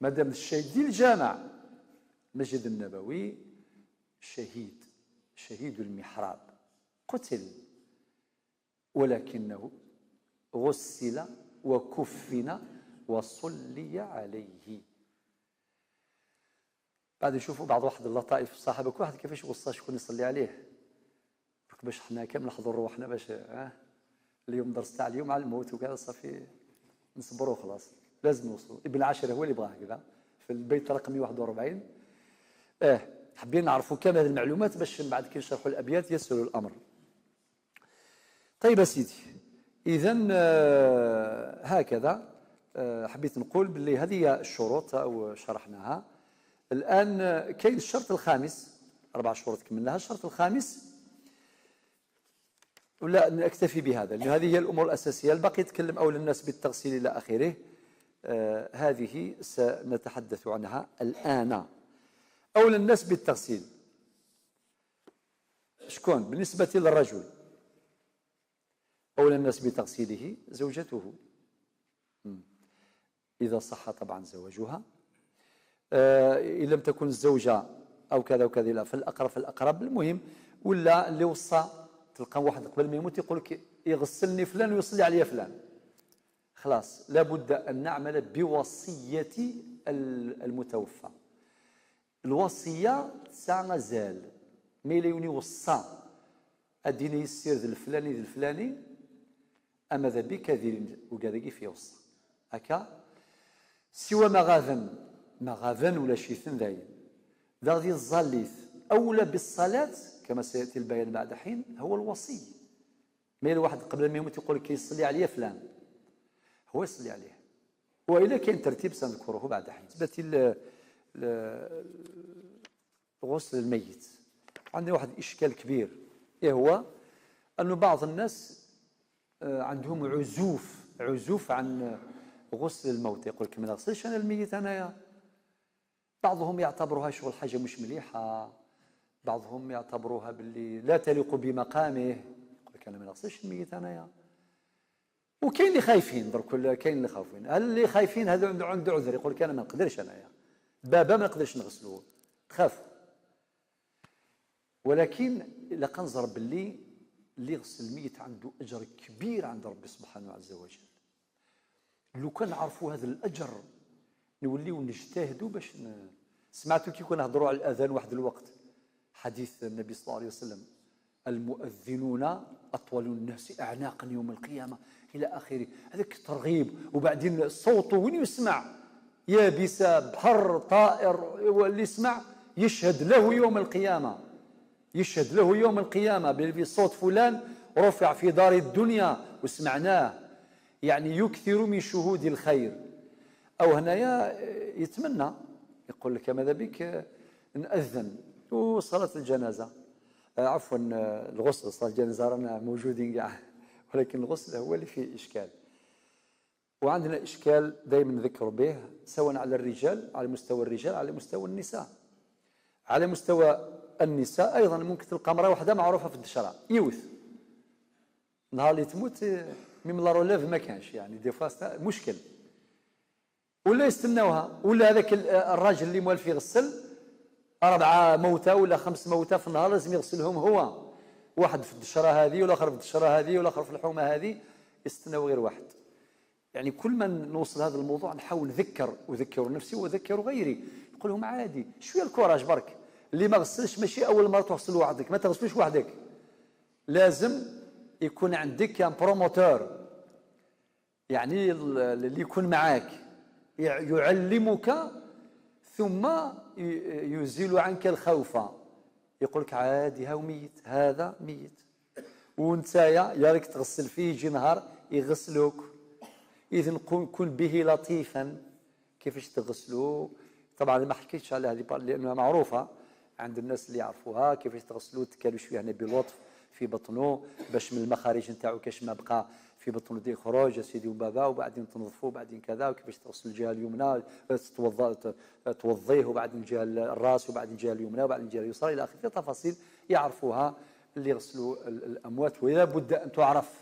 مادام الشهيد ديال الجامع، المسجد النبوي، شهيد، شهيد المحراب، قتل، ولكنه غسل وكفن وصلي عليه. بعد يشوفوا بعض واحد اللطائف في الصحابة، كل واحد كيفاش وصى شكون يصلي عليه. برك باش حنا كامل نحضر رواحنا باش، آه، اليوم درس تاع اليوم على الموت وكذا، صافي نصبروا خلاص. لازم نوصلوا. ابن عشرة هو اللي بغى هكذا، في البيت رقم واحد وأربعين. آه، حابين نعرفوا كامل هذه المعلومات باش من بعد كي نشرحوا الأبيات يسهل الأمر. طيب يا سيدي، إذن، آه، هكذا، آه، حبيت نقول باللي هذه هي الشروط أو شرحناها. الآن، آه، كاين الشرط الخامس، أربع شروط كملناها. الشرط الخامس، ولا نكتفي بهذا، لأن هذه هي الأمور الأساسية. الباقي يتكلم أولى الناس بالتغسيل إلى آخره. آه، هذه سنتحدث عنها الآن. أولى الناس بالتغسيل شكون؟ بالنسبة للرجل، أولى الناس بتغسيله زوجته. مم. إذا صح طبعًا زواجها. آه، إن لم تكن الزوجة أو كذا وكذا، لا، فالأقرب فالأقرب. المهم، ولا اللي وصى، تلقى واحد قبل ما يموت يقول لك: "يغسلني فلان ويصلي عليا فلان". خلاص، لابد أن نعمل بوصية ال-، المتوفى. الوصية تسعى غزال، ما إلا يوني وصى أديني يسير ذا الفلاني ذا الفلاني، أما ذا بك ذي وكذا كيف يوصى. هكا. سوى ما غاذن، ما غاذن ولا شيثن ذاين. ذا غدي الظاليث أولى بالصلاة، كما سيأتي البيان بعد حين، هو الوصي. ما إلا واحد قبل ما يموت يقول لك: "يصلي عليا فلان"، هو يصلي عليه. وإلا كاين ترتيب سنذكره بعد حين. بالنسبة ل-، ل-، لغسل الميت، عندنا واحد الإشكال كبير، إيه هو؟ أنه بعض الناس، آه، عندهم عزوف، عزوف عن غسل الموت، يقول لك: "ما نغسلش أنا الميت أنايا". بعضهم يعتبرها شغل حاجة مش مليحة، بعضهم يعتبروها باللي لا تليق بمقامه، يقول لك: "أنا ما نغسلش الميت أنايا". وكاين اللي خايفين درك، ولا كاين اللي خايفين، هل اللي خايفين هذا عنده، عنده عذر، يقول لك: "أنا ما نقدرش أنايا، بابا ما نقدرش نغسلوه"، تخاف. ولكن إلا كنزر باللي اللي يغسل الميت عنده أجر كبير عند ربي سبحانه عز وجل. لو كان نعرفوا هذا الأجر، نوليو نجتهدوا باش ن-، سمعتوا كي كنا نهضروا على الأذان واحد الوقت، حديث النبي صلى الله عليه وسلم: "المؤذنون أطول الناس أعناقا يوم القيامة"، إلى آخره. هذاك الترغيب، وبعدين صوته وين يسمع؟ يابسة، بحر، طائر، اللي يسمع يشهد له يوم القيامة. يشهد له يوم القيامة ب-، بصوت فلان رفع في دار الدنيا وسمعناه. يعني يكثر من شهود الخير. أو هنايا يتمنى، يقول لك: "ماذا بك نأذن؟" وصلاة الجنازة، آه، عفوا، آه، الغسل، صلاة الجنازة رانا موجودين كاع، ولكن الغسل هو اللي فيه إشكال. وعندنا إشكال دايما نذكر به، سواء على الرجال، على مستوى الرجال، على مستوى النساء. على مستوى النساء أيضا ممكن تلقى امرأة واحدة معروفة في الدشرة، يوث، نهار اللي تموت، آه، même la relève ما كانش، يعني des fois مشكل. ولا يستناوها، ولا هذاك ال-، الراجل اللي موالف يغسل أربعة موتى ولا خمس موتى في النهار لازم يغسلهم هو، واحد في الدشرة هذه والآخر في الدشرة هذه والآخر في الحومة هذه، يستناو غير واحد. يعني كل ما نوصل هذا الموضوع نحاول نذكر، أذكر نفسي وأذكر غيري، نقول لهم عادي، شوية الكوراج برك، اللي ما غسلش ماشي أول مرة تغسل وحدك، ما تغسلوش وحدك، لازم يكون عندك un promoteur، يعني ال-، اللي يكون معاك يع-، يعلمك، ثم ي-، يزيل عنك الخوف، يقول لك عادي، هاو ميت، هذا ميت، ونتايا يا راك تغسل فيه، يجي نهار يغسلوك. إذن كن، كن به لطيفا، كيفاش تغسلوا؟ طبعا ما حكيتش على هذه بار-، لأنها معروفة عند الناس اللي يعرفوها، كيفاش تغسلوا، تكالوا شوية هنا بلطف في بطنه، باش من المخارج نتاعو كاش ما بقى في بطنه دي يخرج يا سيدي وبابا، وبعدين تنظفوه، وبعدين كذا، وكيفاش تغسل الجهة اليمنى، تتوضا، ت-، توضيه، وبعدين الجهة الراس، وبعدين الجهة اليمنى، وبعدين الجهة اليسرى، إلى آخره، فيها تفاصيل يعرفوها اللي يغسلوا ال-، الأموات، ولا بد أن تعرف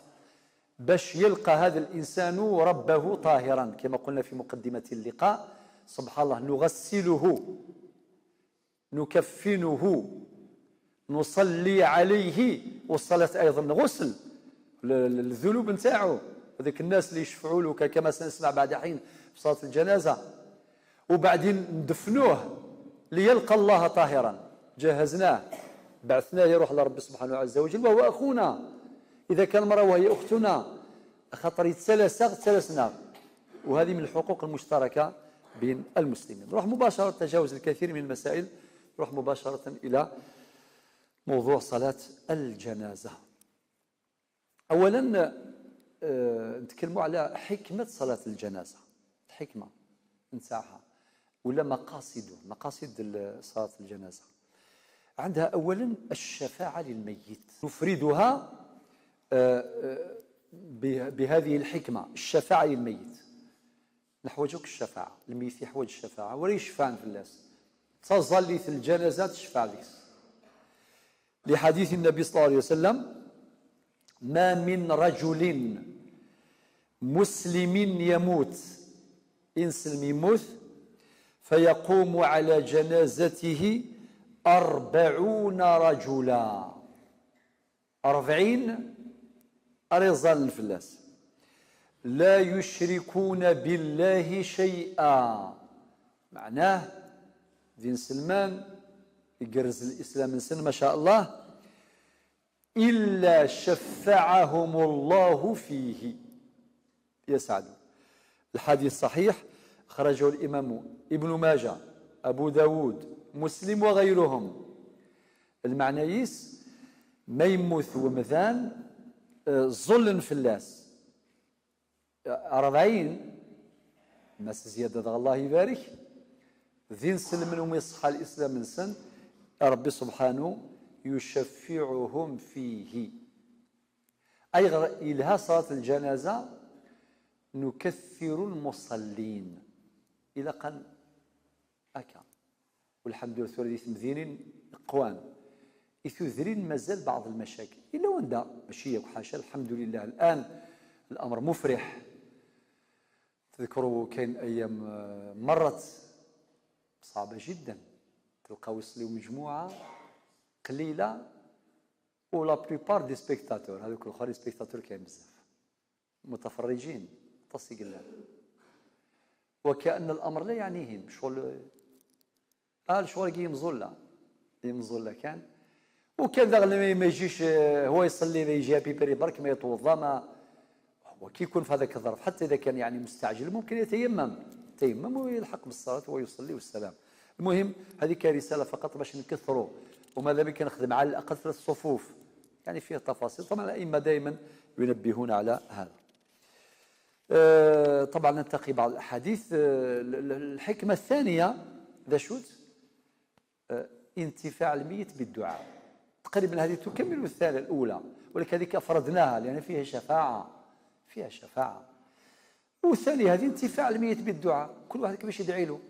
باش يلقى هذا الإنسان ربه طاهرا، كما قلنا في مقدمة اللقاء. سبحان الله، نغسله، نكفنه، نصلي عليه، والصلاة أيضا غسل ل-، ل-، للذنوب نتاعو. هذيك الناس اللي يشفعوا له ك-، كما سنسمع بعد حين في صلاة الجنازة، وبعدين ندفنوه ليلقى الله طاهرا، جهزناه، بعثناه يروح لربي سبحانه عز وجل وهو أخونا. إذا كان مرة وهي أختنا، خاطر يتسلسغ، تسلسنا. وهذه من الحقوق المشتركة بين المسلمين. نروح مباشرة، تجاوز الكثير من المسائل، نروح مباشرة إلى موضوع صلاة الجنازة. أولا، آه، نتكلموا على حكمة صلاة الجنازة، الحكمة نتاعها ولا مقاصده، مقاصد ال-، صلاة الجنازة. عندها أولا الشفاعة للميت، نفردها، آه، آه، به-، بهذه الحكمة، الشفاعة للميت. نحوجك الشفاعة، الميت يحوج الشفاعة، ولا يشفع في الناس، تظل الجنازة تشفع لك. لحديث النبي صلى الله عليه وسلم: "ما من رجل مسلم يموت"، إنسلم يموت، "فيقوم على جنازته أربعون رجلا". أربعين رجال في الناس، "لا يشركون بالله شيئا". معناه دين سلمان يقرز الإسلام من سن، ما شاء الله، "إلا شفعهم الله فيه". يا سعد. الحديث صحيح، خرجه الإمام ابن ماجه، أبو داود، مسلم وغيرهم. المعنى يس، ما يموت ومذان، آه، ظلم في الناس. أربعين، ما زيادة، الله يبارك. ذين سلم ومن يصحى الإسلام من سن، ربي سبحانه يشفعهم فيه. أي غ-، إلها صلاة الجنازة نكثر المصلين. إلى قال أكا. والحمد لله، ثورة دي ثمدينين قوان. إثو ذرين مازال بعض المشاكل. إلا وندا ماشي ياك حاشا، الحمد لله الآن الأمر مفرح. تذكروا كاين أيام، آه، مرت صعبة جدا. تلقاو يصليو مجموعة قليلة، و la plupart des spectateurs، هذوك الآخرين spectateurs كاين بزاف. متفرجين، تصيق الله. وكأن الأمر لا يعنيهم، شغل، آه، الشغل كي يمزول لا، يمزول لا كان. وكان داغ اللي ما يجيش، آه، هو يصلي، ما يجي بيبري برك، ما يتوضا، ما هو كي يكون في هذاك الظرف، حتى إذا كان يعني مستعجل، ممكن يتيمم، يتيمم ويلحق بالصلاة ويصلي والسلام. المهم، هذه كرسالة فقط باش نكثروا، وماذا بك نخدم على الأقل ثلاث صفوف، يعني فيها تفاصيل. طبعا الأئمة دائما ينبهون على هذا. آه، طبعا ننتقي بعض الأحاديث. آه، ال-، ال-، الحكمة الثانية، ذا شوت؟ آه، انتفاع الميت بالدعاء. تقريبا هذه تكمل الثانية الأولى، ولكن هذيك أفردناها لأن فيها شفاعة، فيها شفاعة. والثانية هذه انتفاع الميت بالدعاء، كل واحد كيفاش يدعي له.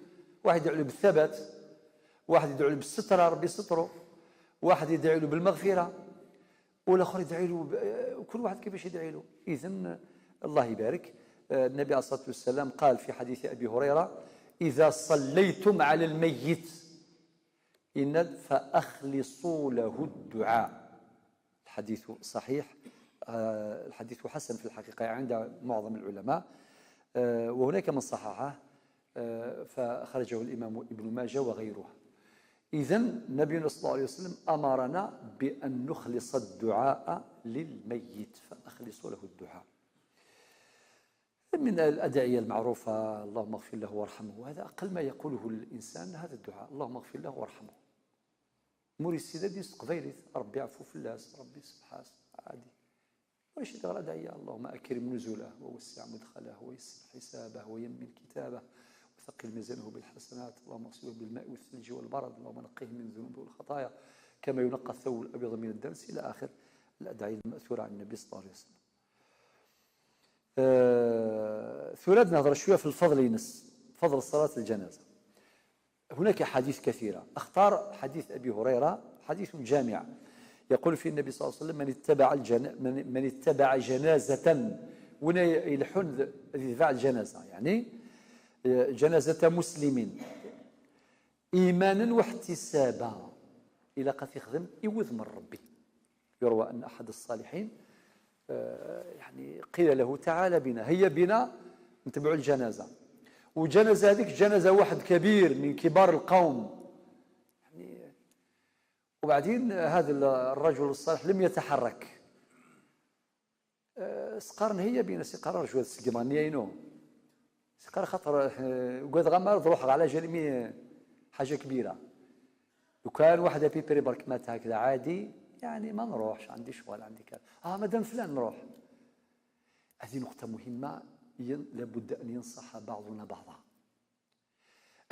واحد يدعي له بالثبات، واحد يدعي له بالسترة، ربي يستره، واحد يدعي له بالمغفرة، والآخر يدعي له ب-، كل واحد كيفاش يدعي له. إذن الله يبارك. آه، النبي عليه الصلاة والسلام قال في حديث أبي هريرة: "إذا صليتم على الميت، إن فأخلصوا له الدعاء". الحديث صحيح، آه، الحديث حسن في الحقيقة عند معظم العلماء، آه، وهناك من صححه، آه، فأخرجه الإمام ابن ماجه وغيره. إذن نبينا صلى الله عليه وسلم أمرنا بأن نخلص الدعاء للميت، فأخلصوا له الدعاء. من الأدعية المعروفة: "اللهم اغفر له وارحمه"، هذا أقل ما يقوله الإنسان، هذا الدعاء: "اللهم اغفر له وارحمه". موريس سيدادي يستقبيليت: "ربي يعفو فلاس، ربي يسمحاس"، عادي. ماشي دغرا دعية: "اللهم أكرم نزله ووسع مدخله ويسر حسابه ويمن كتابه وثقل ميزانه بالحسنات، اللهم اغسله بالماء والثلج والبرد، اللهم نقه من الذنوب والخطايا كما ينقى الثوب الأبيض من الدنس"، إلى آخر الأدعية المأثورة عن النبي صلى الله عليه وسلم. آه، ثورة نهضر شوية في الفضل ينس، فضل صلاة الجنازة. هناك أحاديث كثيرة، أختار حديث أبي هريرة، حديث جامع، يقول فيه النبي صلى الله عليه وسلم: "من اتبع الجن-، من، من اتبع جنازة"، ونا يلحون ذ-، ذي تبع الجنازة، يعني، آه، جنازة مسلم إيمانا واحتسابا، إلى قد يخدم يوذ من ربي. يروى أن أحد الصالحين، آه، يعني، قيل له: "تعال بنا، هيا بنا نتبع الجنازة". وجنازة هذيك جنازة واحد كبير من كبار القوم. يعني، وبعدين هذا الرجل الصالح لم يتحرك. آه، سقارن هيا بنا، سقارن رجل سقمانية ينو. سقار خاطر، آه، قد غمر روح على جال مي حاجة كبيرة. لو كان واحد أبي بري برك مات هكذا عادي، يعني ما نروحش، عندي شغل، عندي كذا. آه، مادام فلان نروح. هذه نقطة مهمة، ين-، لابد أن ينصح بعضنا بعضا.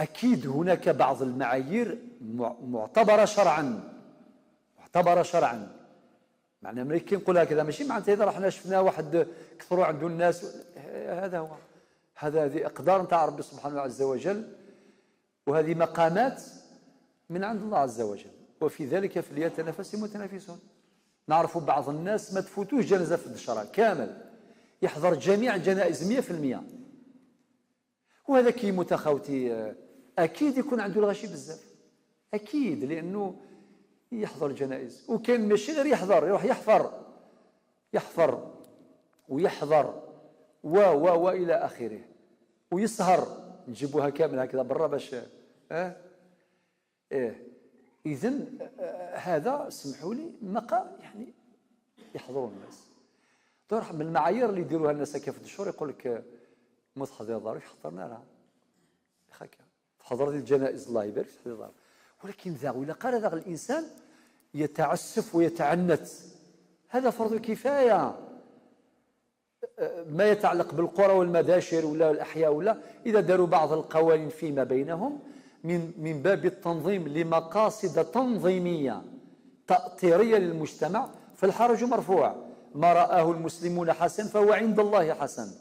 أكيد هناك بعض المعايير مع-، معتبرة شرعا، معتبرة شرعا. معنى ملي كي نقول هكذا، ماشي معناتها إذا رحنا شفنا واحد كثروا عنده الناس، هذا هو. هذا، هذه أقدار نتاع ربي سبحانه عز وجل، وهذه مقامات من عند الله عز وجل، "وفي ذلك فليتنافس المتنافسون". نعرف بعض الناس ما تفوتوش جنازة في الدشرة كامل، يحضر جميع الجنائز مية في المية. وهذا كي يموت أخوتي، آه، أكيد يكون عنده الغاشي بزاف، أكيد، لأنه يحضر الجنائز. وكاين ماشي غير يحضر، يروح يحفر، يحفر ويحضر و، و، وإلى آخره، ويسهر، نجيبوها كامل هكذا برا باش، آه؟ إيه. إذن، آه، هذا، سمحوا لي، مقام، يعني، يحضروا الناس. دور من المعايير اللي يديروها الناس هكا في الدشور، يقول لك، آه، "ما تحضر دارك، حضرنا لها". هكا. تحضر دي الجنائز، الله يبارك، تحضر دارك. ولكن ذا، ولا قال ذا الإنسان يتعسف ويتعنت، هذا فرض كفاية. ما يتعلق بالقرى والمداشر ولا الأحياء ولا، إذا داروا بعض القوانين فيما بينهم من، من باب التنظيم لمقاصد تنظيمية تأطيرية للمجتمع، فالحرج مرفوع. ما رآه المسلمون حسن فهو عند الله حسن.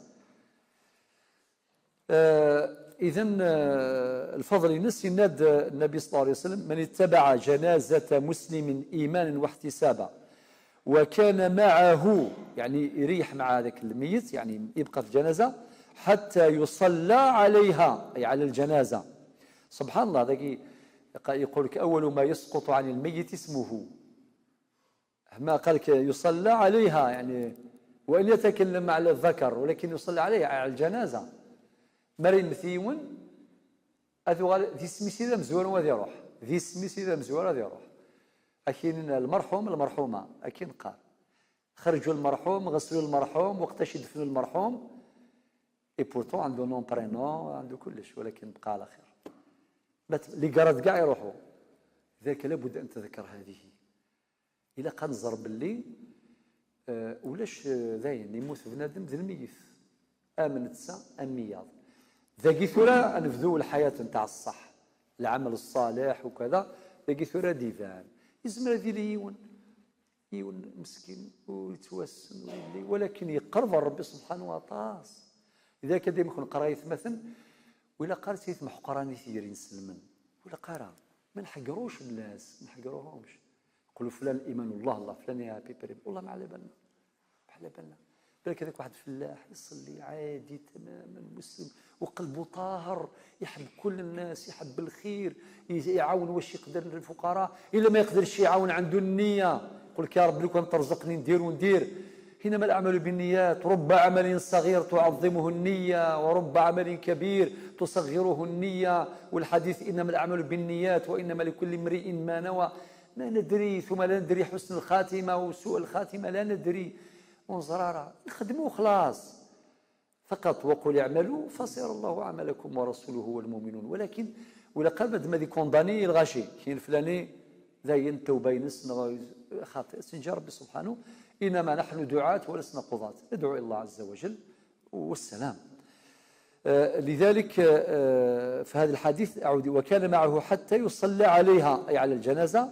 آه، إذن، آه، الفضل ينس يناد النبي صلى الله عليه وسلم: "من اتبع جنازة مسلم إيمانا واحتسابا وكان معه"، يعني يريح مع هذاك الميت، يعني يبقى في الجنازة، "حتى يصلى عليها"، أي على الجنازة. سبحان الله، ذاك ي-، يق-، يقول لك: "أول ما يسقط عن الميت اسمه". ما قال لك يصلى عليها، يعني، وإن يتكلم على الذكر، ولكن يصلى عليه، على الجنازة. مريم ثيون، أذوغال ذي سميسي ذا مزور وذي روح. ذي سميسي ذا مزور وذي روح. أكين المرحوم، المرحومة، أكين قال. خرجوا المرحوم، غسلوا المرحوم، وقتاش يدفنوا المرحوم. إي بورتون عنده نون برينون، عنده كلش، ولكن بقى على خير. بات-، لي قرات كاع يروحوا. لذلك لابد أن تذكر هذه. إلا قد نزر باللي، آه، ولاش، آه، داين يموت بنادم ذ الميت. أم نتسا، أم مياض. ذاكي ثورة نبذو الحياة نتاع الصح، العمل الصالح وكذا. Dagi tura d-iban. Yezmer ad yili yiwen, yiwen meskin ur yettwassen, ur yelli, walakin yeqreb ɣer Rebbi subḥanahu aṭas. Lidalik, ad dayem neqqar i yetmaten, ur ilaq ara ad tili tmeḥqranit gar inselmen. Ur ilaq ara. Ma nḥegger ulac nnlas, ma nḥegger ulac. Qlu fulan iman Allah, Allah, fulan ya piprim. Wallah ma ɛla balna. Bḥal balna. Balak هذاك واحد فلاح يصلي عادي تماما مسلم وقلبه طاهر، يحب كل الناس، يحب الخير، ي-، يعاون واش يقدر للفقراء، إلا ما يقدرش يعاون عنده النية، يقول لك: "يا رب، لو كان ترزقني ندير وندير". إنما الأعمال بالنيات، رب عمل صغير تعظمه النية، ورب عمل كبير تصغره النية، والحديث: "إنما الأعمال بالنيات، وإنما لكل امرئ ما نوى". ما ندري، ثم لا ندري حسن الخاتمة وسوء الخاتمة، لا ندري. ونزرارة نخدمو خلاص. فقط وقل اعملوا فسيرى الله عملكم ورسوله والمؤمنون. ولكن ولا قال بعد ما دي كونداني الغاشي، كاين فلاني داين توبة ينس نغ-، خاطئ سنجي ربي سبحانه. إنما نحن دعاة ولسنا قضاة، ندعو إلى الله عز وجل والسلام. آه، لذلك، آه، في هذا الحديث أعود: "وكان معه حتى يصلى عليها"، أي على الجنازة،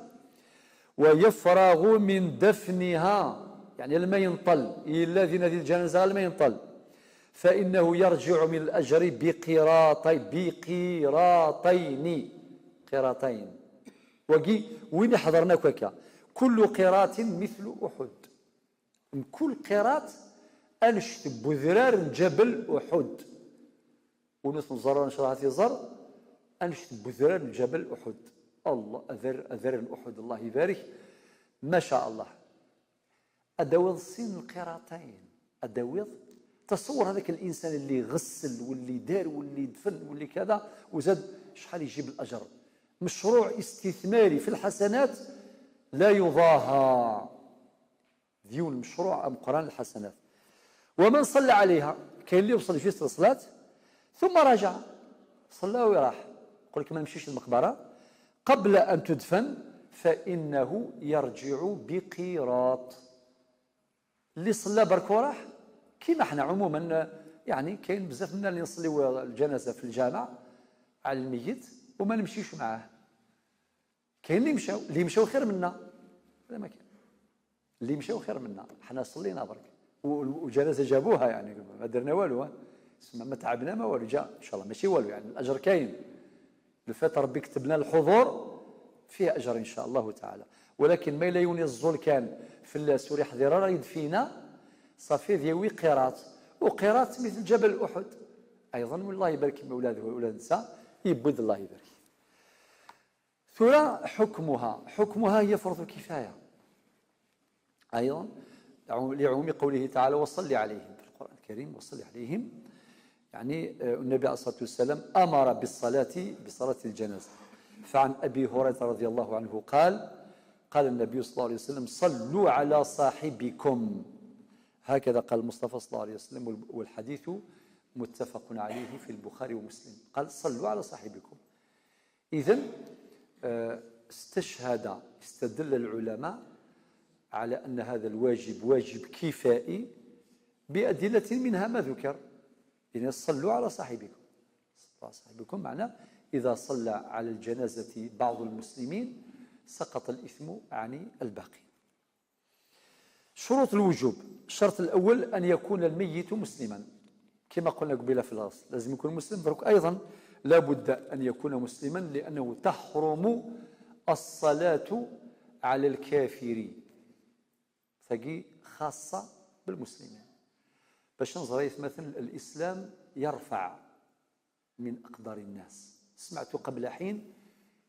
"ويفرغ من دفنها"، يعني لما ينطل، إلا ذي نادي الجنازة لما ينطل، "فإنه يرجع من الأجر بقيراطي-، بقيراطين"، قيراطين. وقي وين يحضرنا كوكا؟ "كل قيراط مثل أحد". Mkul qirat anect n udrar n Ǧabel Uḥud. Win ur ten-ẓerr ara, ncallah ad t-iẓer, anect n udrar n Ǧabel Uḥud. Allah, adrar, adrar n Uḥud, Allah ibarek. Ma sha Allah. Ad tawiḍ sin n qiraṭayen. Ad tawiḍ, تصور هذاك الإنسان اللي غسل واللي دار واللي دفن واللي كذا، وزاد شحال يجيب الأجر. مشروع استثماري في الحسنات لا يضاهى. D yiwen n mecruɛ ameqqran, lḥasanat. ومن صلى عليها، كاين اللي يوصل juste للصلاة، ثم رجع، صلى وراح، يقول لك ما نمشيش للمقبرة، قبل أن تدفن، فإنه يرجع بقيراط. اللي صلى برك وراح، كيما حنا عموما، يعني كاين بزاف منا اللي نصليو الجنازة في الجامع على الميت وما نمشيش معاه. كاين اللي مشاو، اللي مشاو خير منا. هذا ما كاين. اللي مشاو خير منا، حنا صلينا برك. و-، والجنازة جابوها، يعني، ما درنا والو، ها. اسمع، ما تعبنا ما والو، جا، إن شاء الله، ماشي والو، يعني، الأجر كاين. Le fait ربي كتب لنا الحضور، فيه أجر إن شاء الله تعالى. ولكن ما إلا يوني الزول كان في السوري حضيرة راه يدفينا، صافي ذي وي قيراط. وقيراط مثل جبل أحد. أيضا، والله يبارك مولاد، ولاد نساء، يبود الله يبارك. ثورة حكمها، حكمها هي فرض كفاية أيضا، لعموم قوله تعالى: "وصل عليهم"، في القرآن الكريم: "وصل عليهم"، يعني، آه، النبي عليه الصلاة والسلام أمر بالصلاة، بصلاة الجنازة. فعن أبي هريرة رضي الله عنه قال: قال النبي صلى الله عليه وسلم: "صلوا على صاحبكم". هكذا قال المصطفى صلى الله عليه وسلم، وال-، والحديث متفق عليه في البخاري ومسلم. قال: "صلوا على صاحبكم". إذن، آه، استشهد، استدل العلماء على أن هذا الواجب واجب كفائي بأدلة، منها ما ذكر. إذن صلوا على صاحبكم. صلوا على صاحبكم معناه إذا صلى على الجنازة بعض المسلمين سقط الإثم عن الباقين. شروط الوجوب، الشرط الأول أن يكون الميت مسلما، كما قلنا قبيلة في الأصل لازم يكون مسلم، درك أيضا لا بد أن يكون مسلما لأنه تحرم الصلاة على الكافر، ثقي خاصة بالمسلمين. باش نزرع مثلا الإسلام يرفع من أقدار الناس. سمعت قبل حين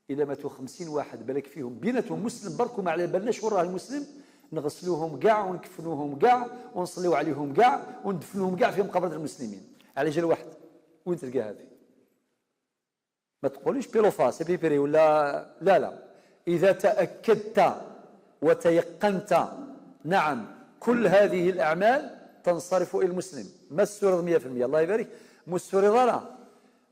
إلا ماتوا خمسين واحد، بالك فيهم بيناتهم مسلم برك وما على بالناش وين راه المسلم، نغسلوهم كاع ونكفنوهم كاع ونصليو عليهم كاع وندفنوهم كاع في مقابر المسلمين. على جال واحد، وين تلقى هذه؟ ما تقوليش بيلوفاس، بيبري ولا لا، لا. إذا تأكدت وتيقنت، نعم، كل هذه الأعمال تنصرف إلى المسلم. ما السوري مية في المية، الله يبارك، مو السوري ضرا.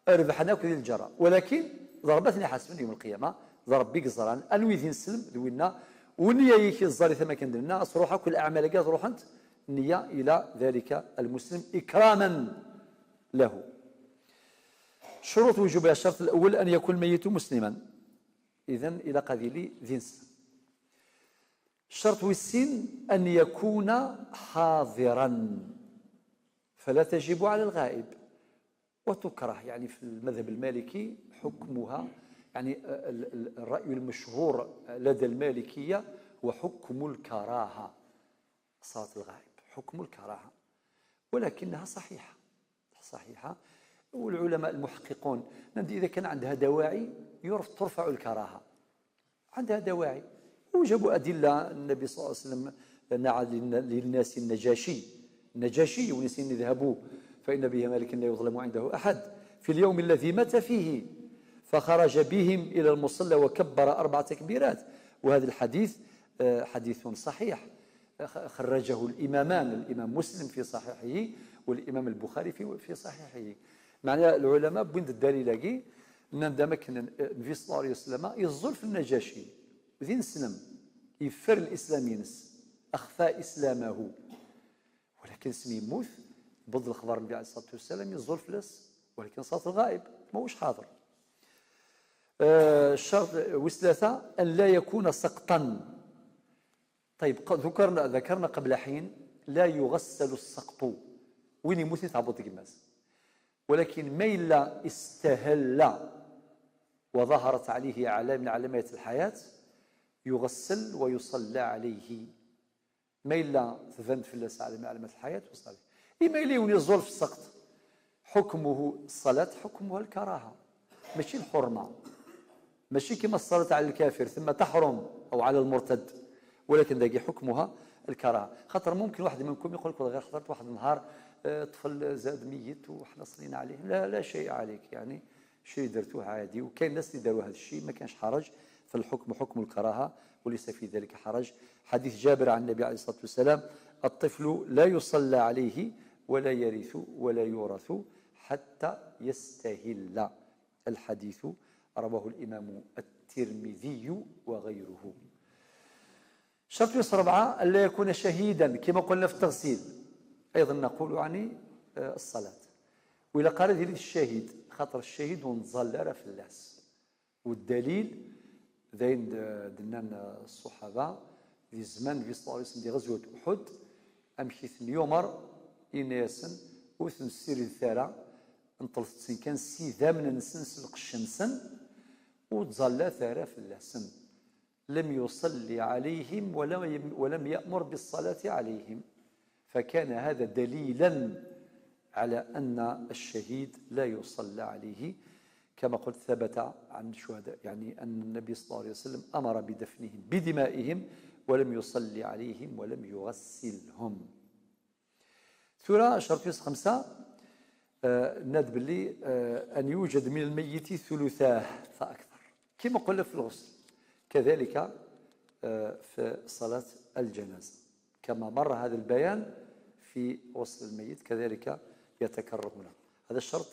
ربحنا كل الجرة، ولكن ضربتني حسب يوم القيامة، ضرب بك الزران، أنوي ذي نسلم، ذوينا، ونيا يكي الزاري ثما كان درنا، أصروحا كل أعمال كاع روحنت، نية إلى ذلك المسلم إكراما له. شروط وجوبها: الشرط الأول أن يكون الميت مسلما. Idan, ilaq ad yili d ineslem. Ccerṭ wis sin, أن يكون حاضرا، فلا تجب على الغائب. وتكره، يعني في المذهب المالكي حكمها، يعني ال-، ال-، الرأي المشهور لدى المالكية هو حكم الكراهة، صلاة الغائب حكم الكراهة، ولكنها صحيحة، صحيحة. والعلماء المحققون، نعم، إذا كان عندها دواعي يرف-، ترفع الكراهة، عندها دواعي. وجابوا أدلة، النبي صلى الله عليه وسلم نعى للن-، للناس النجاشي، النجاشي، ونسين: "اذهبوا فإن به مالكا لا يظلم عنده أحد في اليوم الذي مات فيه، فخرج بهم إلى المصلى وكبر أربع تكبيرات". وهذا الحديث، آه، حديث صحيح، خ-، خرجه الإمامان، الإمام مسلم في صحيحه، والإمام البخاري في، في صحيحه. معنى العلماء بوين الدليل لقي، أن عندما كان النبي صلى الله عليه وسلم يزول في النجاشي، ذي نسلم، يفر الإسلام ينس، أخفى إسلامه. ولكن سمي يموت، بض الخبر النبي عليه الصلاة والسلام يزول في الناس، ولكن صلاة الغائب ما هوش حاضر. آه، الشرط وثلاثة أن لا يكون سقطا. طيب، ق-، ذكرنا، ذكرنا قبل حين: "لا يغسل السقط". وين يموت يتعبط قماز. ولكن ما إلا استهل وظهرت عليه علامة من علامات الحياة يغسل ويصلى عليه. ما إلا تبان فلاس على علامات الحياة وصلى عليه. إما إلا يوني الزول في السقط، حكمه الصلاة، حكمها الكراهة، ماشي الحرمة. ماشي كما الصلاة على الكافر ثم تحرم أو على المرتد، ولكن داكي حكمها الكراهة. خاطر ممكن واحد منكم يقول لك: "والله غير حضرت واحد النهار، آه، طفل زاد ميت وحنا صلينا عليه". لا، لا شيء عليك، يعني شيء درتوه عادي، وكاين ناس اللي داروا هذا الشيء، ما كانش حرج. فالحكم حكم الكراهة وليس في ذلك حرج. حديث جابر عن النبي عليه الصلاة والسلام: "الطفل لا يصلى عليه ولا يرث ولا يورث حتى يستهل". الحديث رواه الإمام الترمذي وغيره. شرط يسر ربعة: "ألا يكون شهيدا"، كما قلنا في التغسيل، أيضا نقول يعني، آه، الصلاة. وإلا قال ذي الشهيد، خاطر الشهيد ونظل لا في اللاس. والدليل، داين د-، دنان الصحابة، ذي زمان النبي صلى الله عليه وسلم دي غزوة أحد، أمكيث يومر، إنياسن، وثن السير الثارة، انطلت سن كان سيدام ننسن سلق الشمسن، وتظل ثارة في اللسن. لم يصلي عليهم ولم، ولم يأمر بالصلاة عليهم، فكان هذا دليلا على أن الشهيد لا يصلى عليه، كما قلت ثبت عن الشهداء، يعني أن النبي صلى الله عليه وسلم أمر بدفنهم بدمائهم ولم يصلي عليهم ولم يغسلهم. ثورة شرط يوسف خمسة، آه، ناد باللي، آه، أن يوجد من الميت ثلثاه فأكثر، كما قلنا في الغسل، كذلك، آه، في صلاة الجنازة، كما مر هذا البيان في غسل الميت، كذلك يتكرر هنا. هذا الشرط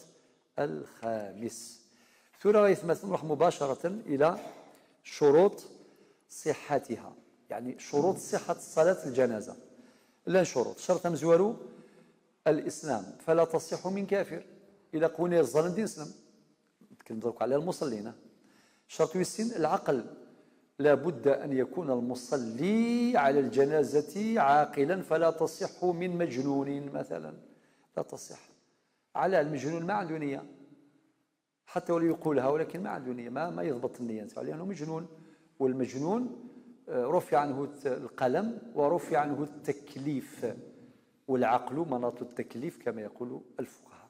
الخامس. ثورة غيثمة نروح مباشرة إلى شروط صحتها، يعني شروط صحة صلاة الجنازة. لان شروط، شرط مزوارو الإسلام، فلا تصح من كافر. إلا قونا الظالم دين إسلام، نتكلم درك على المصلين. شرط يسين العقل، لا بد أن يكون المصلي على الجنازة عاقلا، فلا تصح من مجنون مثلا، لا تصح. على المجنون ما عنده نية، حتى ولو يقولها، ولكن ما عنده نية، ما، ما يضبط النية نتاعو، لأنه مجنون. والمجنون، آه، رفع عنه الت-، القلم ورفع عنه التكليف، والعقل مناط التكليف كما يقول الفقهاء.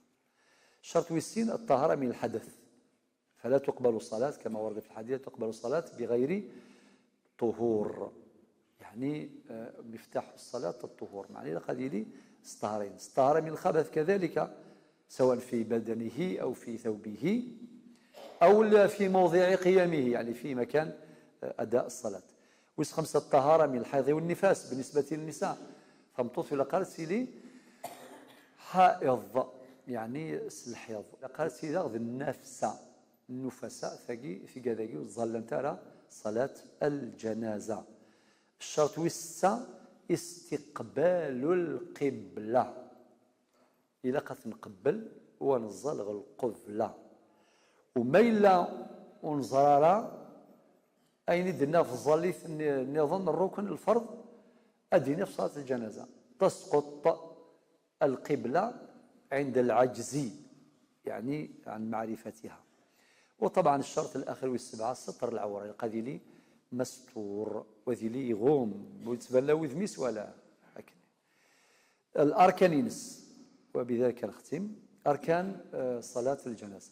شرط ويسين الطهارة من الحدث، فلا تقبل الصلاة كما ورد في الحديث: "لا تقبل الصلاة بغير طهور". يعني، آه، مفتاح الصلاة الطهور، معنى إلا قال لي استهارين، استهار من الخبث كذلك، سواء في بدنه أو في ثوبه أو لا في موضع قيامه، يعني في مكان، آه، أداء الصلاة. ويس خمسة الطهارة من الحيض والنفاس بالنسبة للنساء، فمطوط إلا قالت سيلي حائض، يعني الحيض، إلا قالت سيلي غد النفس، النفساء ثقي، ثقا ثقي، وتظلم ترى صلاة الجنازة. الشرط ويس ستة استقبال القبلة. إلا قد نقبل ونزل القبلة. وما إلا ونزرارا Ayen i d-nniɣ f ẓẓallit nni-, nniḍen, rrukn, lferḍ, ad d-iniɣ f ṣalat lǧanaza. تسقط القبلة عند العجز، يعني عن معرفتها. وطبعا الشرط الآخر والسبعة ستر العورة، يلقى ذي لي مستور، وذي لي يغوم، ويتبنى وذميس ولا أكل. الأركان ينس، وبذلك نختم أركان، آه، صلاة الجنازة.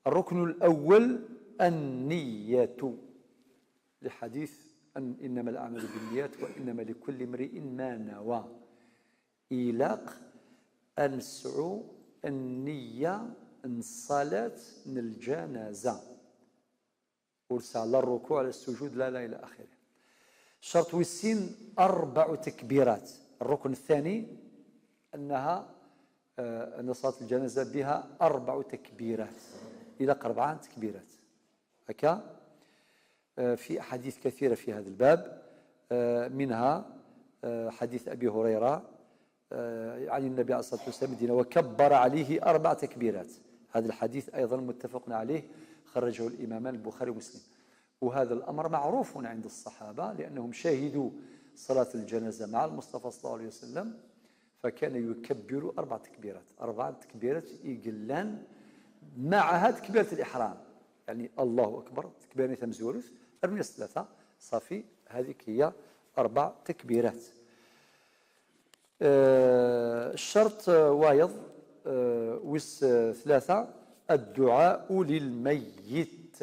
الركن الأول النية، لحديث أن إنما الأعمال بالنيات وإنما لكل امرئ ما نوى. Ilaq ad nesɛu nniya n ṣṣalat n lǧanaza. Ur tesɛa la rrukuɛ, la sujud, la, la ila axiri. Ccerṭ wis sin, أربع تكبيرات. الركن الثاني أنها، آه، أن صلاة الجنازة بها أربع تكبيرات. Ilaq rebɛa n tekbirat. هكا. آه، في أحاديث كثيرة في هذا الباب، آه، منها، آه، حديث أبي هريرة، آه، عن النبي عليه الصلاة والسلام، دينا: "وكبر عليه أربع تكبيرات". هذا الحديث أيضا متفق عليه، خرجه الإمامان البخاري ومسلم. وهذا الأمر معروف عند الصحابة لأنهم شهدوا صلاة الجنازة مع المصطفى صلى الله عليه وسلم، فكان يكبر أربع تكبيرات، أربع تكبيرات يقلان معها تكبيرة الإحرام، يعني الله أكبر، تكبيرة تمزورث، أرمية ثلاثة، صافي، هذيك هي أربع تكبيرات. آه، الشرط، آه، وايض، آه، وس، آه، ثلاثة، الدعاء للميت.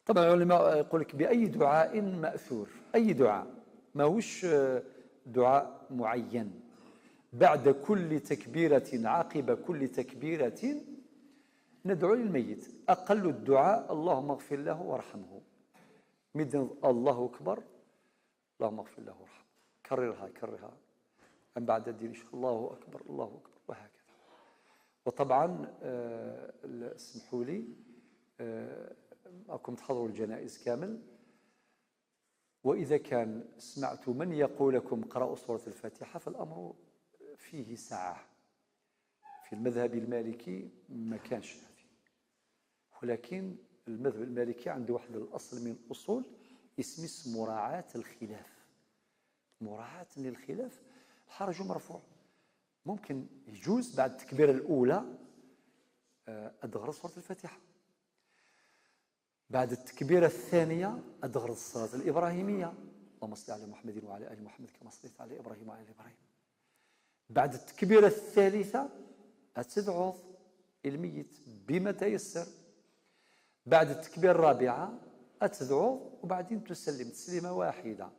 طبعا العلماء يقول لك: "بأي دعاء مأثور؟" أي دعاء، ماهوش، آه، دعاء معين. بعد كل تكبيرة، عقب كل تكبيرة، ندعو للميت. أقل الدعاء: "اللهم اغفر له وارحمه". مدن الله أكبر، اللهم اغفر له وارحمه. كررها، كررها. من بعد الدين إن شاء الله أكبر، الله أكبر، وهكذا. وطبعا، آه، ال-، اسمحوا لي، آه، راكم تحضروا الجنائز كامل، وإذا كان سمعت من يقول لكم: "اقرأوا سورة الفاتحة"، فالأمر فيه سعة. في المذهب المالكي ما كانش هذه، ولكن المذهب المالكي عنده واحد الأصل من الأصول يسمي مراعاة الخلاف. مراعاة للخلاف، الحرج مرفوع. ممكن يجوز بعد التكبيرة الأولى، آه، أدغر سورة الفاتحة. بعد التكبيرة الثانية أدغر الصلاة الإبراهيمية، اللهم صل على محمد وعلى آل محمد كما صليت على إبراهيم وعلى آل إبراهيم. بعد التكبيرة الثالثة أتدعوض الميت بما تيسر. بعد التكبيرة الرابعة أتدعوض وبعدين تسلم تسليمة واحدة،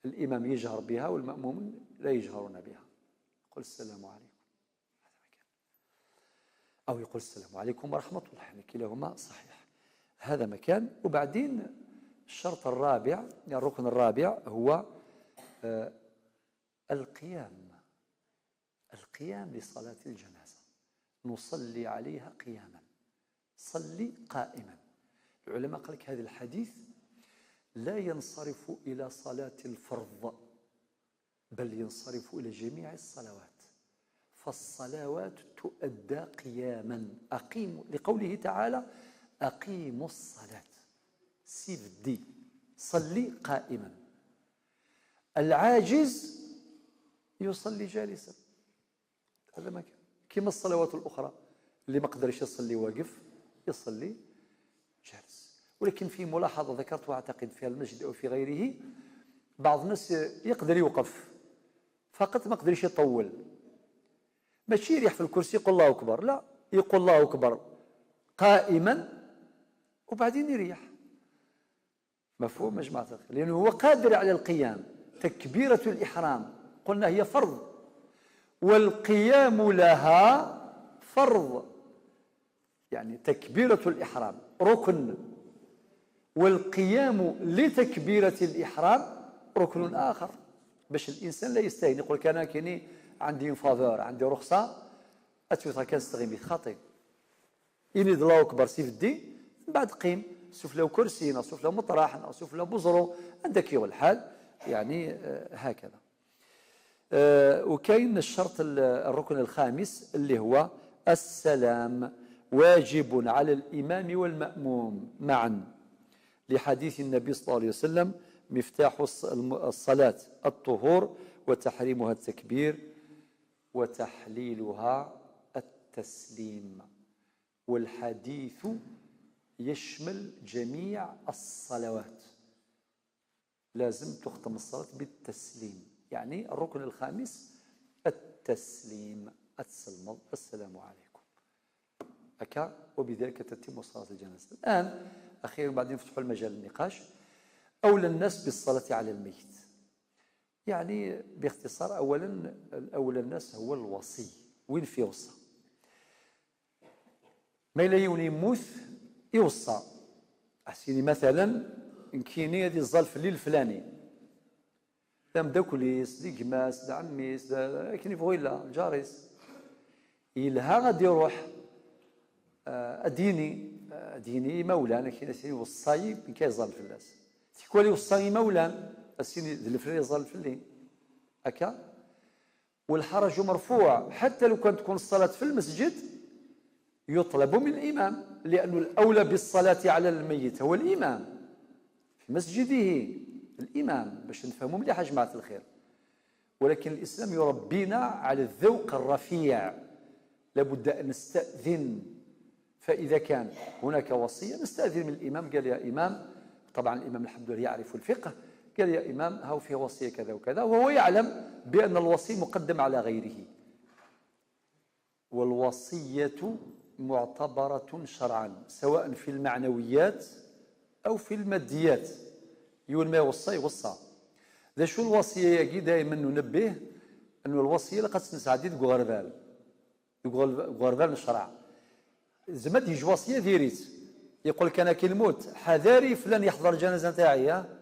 الإمام يجهر بها والمأمومون لا يجهرون بها، قل: "السلام عليكم". هذا ما كان. أو يقول: "السلام عليكم ورحمة الله"، يعني كلاهما صحيح. هذا ما كان. وبعدين الشرط الرابع، يعني الركن الرابع هو، آه، القيام. القيام لصلاة الجنازة، نصلي عليها قياما، صلي قائما. العلماء قال لك هذا الحديث لا ينصرف إلى صلاة الفرض، بل ينصرف إلى جميع الصلوات، فالصلوات تؤدى قياما. أقيموا، لقوله تعالى: "أقيموا الصلاة". سيدي، صلي قائما. العاجز يصلي جالسا. هذا ما كان. كما الصلوات الأخرى، اللي ما قدرش يصلي واقف، يصلي جالس. ولكن في ملاحظة ذكرتها أعتقد في المسجد أو في غيره، بعض الناس يقدر يوقف، فقط ما قدرش يطول. ماشي يريح في الكرسي يقول: "الله أكبر"، لا، يقول: "الله أكبر" قائما وبعدين يريح. مفهوم يا جماعة الخير؟ لأنه هو قادر على القيام. تكبيرة الإحرام قلنا هي فرض، والقيام لها فرض. يعني تكبيرة الإحرام ركن، والقيام لتكبيرة الإحرام ركن آخر. باش الإنسان لا يستهين، يقول لك: "أنا كيني عندي فافور، عندي رخصة، أتوثا كان استغيمي خاطي". إني الله أكبر سيف الدين، من بعد قيم، سفلى كرسي، سفلى مطرح، سفلى بزرو، عندك يوم الحال، يعني، آه، هكذا. آه، وكاين الشرط ال-، الركن الخامس اللي هو السلام، واجب على الإمام والمأموم معا. لحديث النبي صلى الله عليه وسلم: مفتاح الص-، الم-، الصلاة الطهور، وتحريمها التكبير، وتحليلها التسليم. والحديث يشمل جميع الصلوات. لازم تختم الصلاة بالتسليم، يعني الركن الخامس التسليم، السلام، السلام عليكم. هكا، وبذلك تتم صلاة الجنازة. الآن أخيرا، بعدين نفتحوا المجال للنقاش. أولى الناس بالصلاة على الميت، يعني باختصار، أولا، الأولى الناس هو الوصي، وين في وصى؟ ما إلا يوني يموت، يوصى. أحسيني مثلا، نكيني هذه الظل في الليل الفلاني، لا مداكليس، لا جماس، لا عميس، لا، لا، كني فويلا، جاريس. يلها غادي يروح، آه، أديني، آه، أديني مولانا كي نسيني وصاي من كي يظل في الناس. تكوالي وصاي مولان، أسيني ذلفني يظل في الليل. هكا. والحرج مرفوع، حتى لو كانت تكون الصلاة في المسجد، يطلب من الإمام، لأنه الأولى بالصلاة على الميت هو الإمام في مسجده، الإمام، باش نفهموا مليح يا جماعة الخير. ولكن الإسلام يربينا على الذوق الرفيع، لابد أن نستأذن. فإذا كان هناك وصية، نستأذن من الإمام، قال: "يا إمام"، طبعا الإمام الحمد لله يعرف الفقه، قال: "يا إمام، هاو فيه وصية كذا وكذا"، وهو يعلم بأن الوصي مقدم على غيره. والوصية معتبرة شرعا، سواء في المعنويات أو في الماديات. يقول ما يوصى، يوصى. ذا شو الوصية يا جي؟ دائما ننبه أن الوصية لقد تنسى عديد غربال، غربال الشرع. زعما تيجي وصية ديريت، يقول لك: "أنا كي نموت حذاري فلان يحضر الجنازة نتاعي، ها؟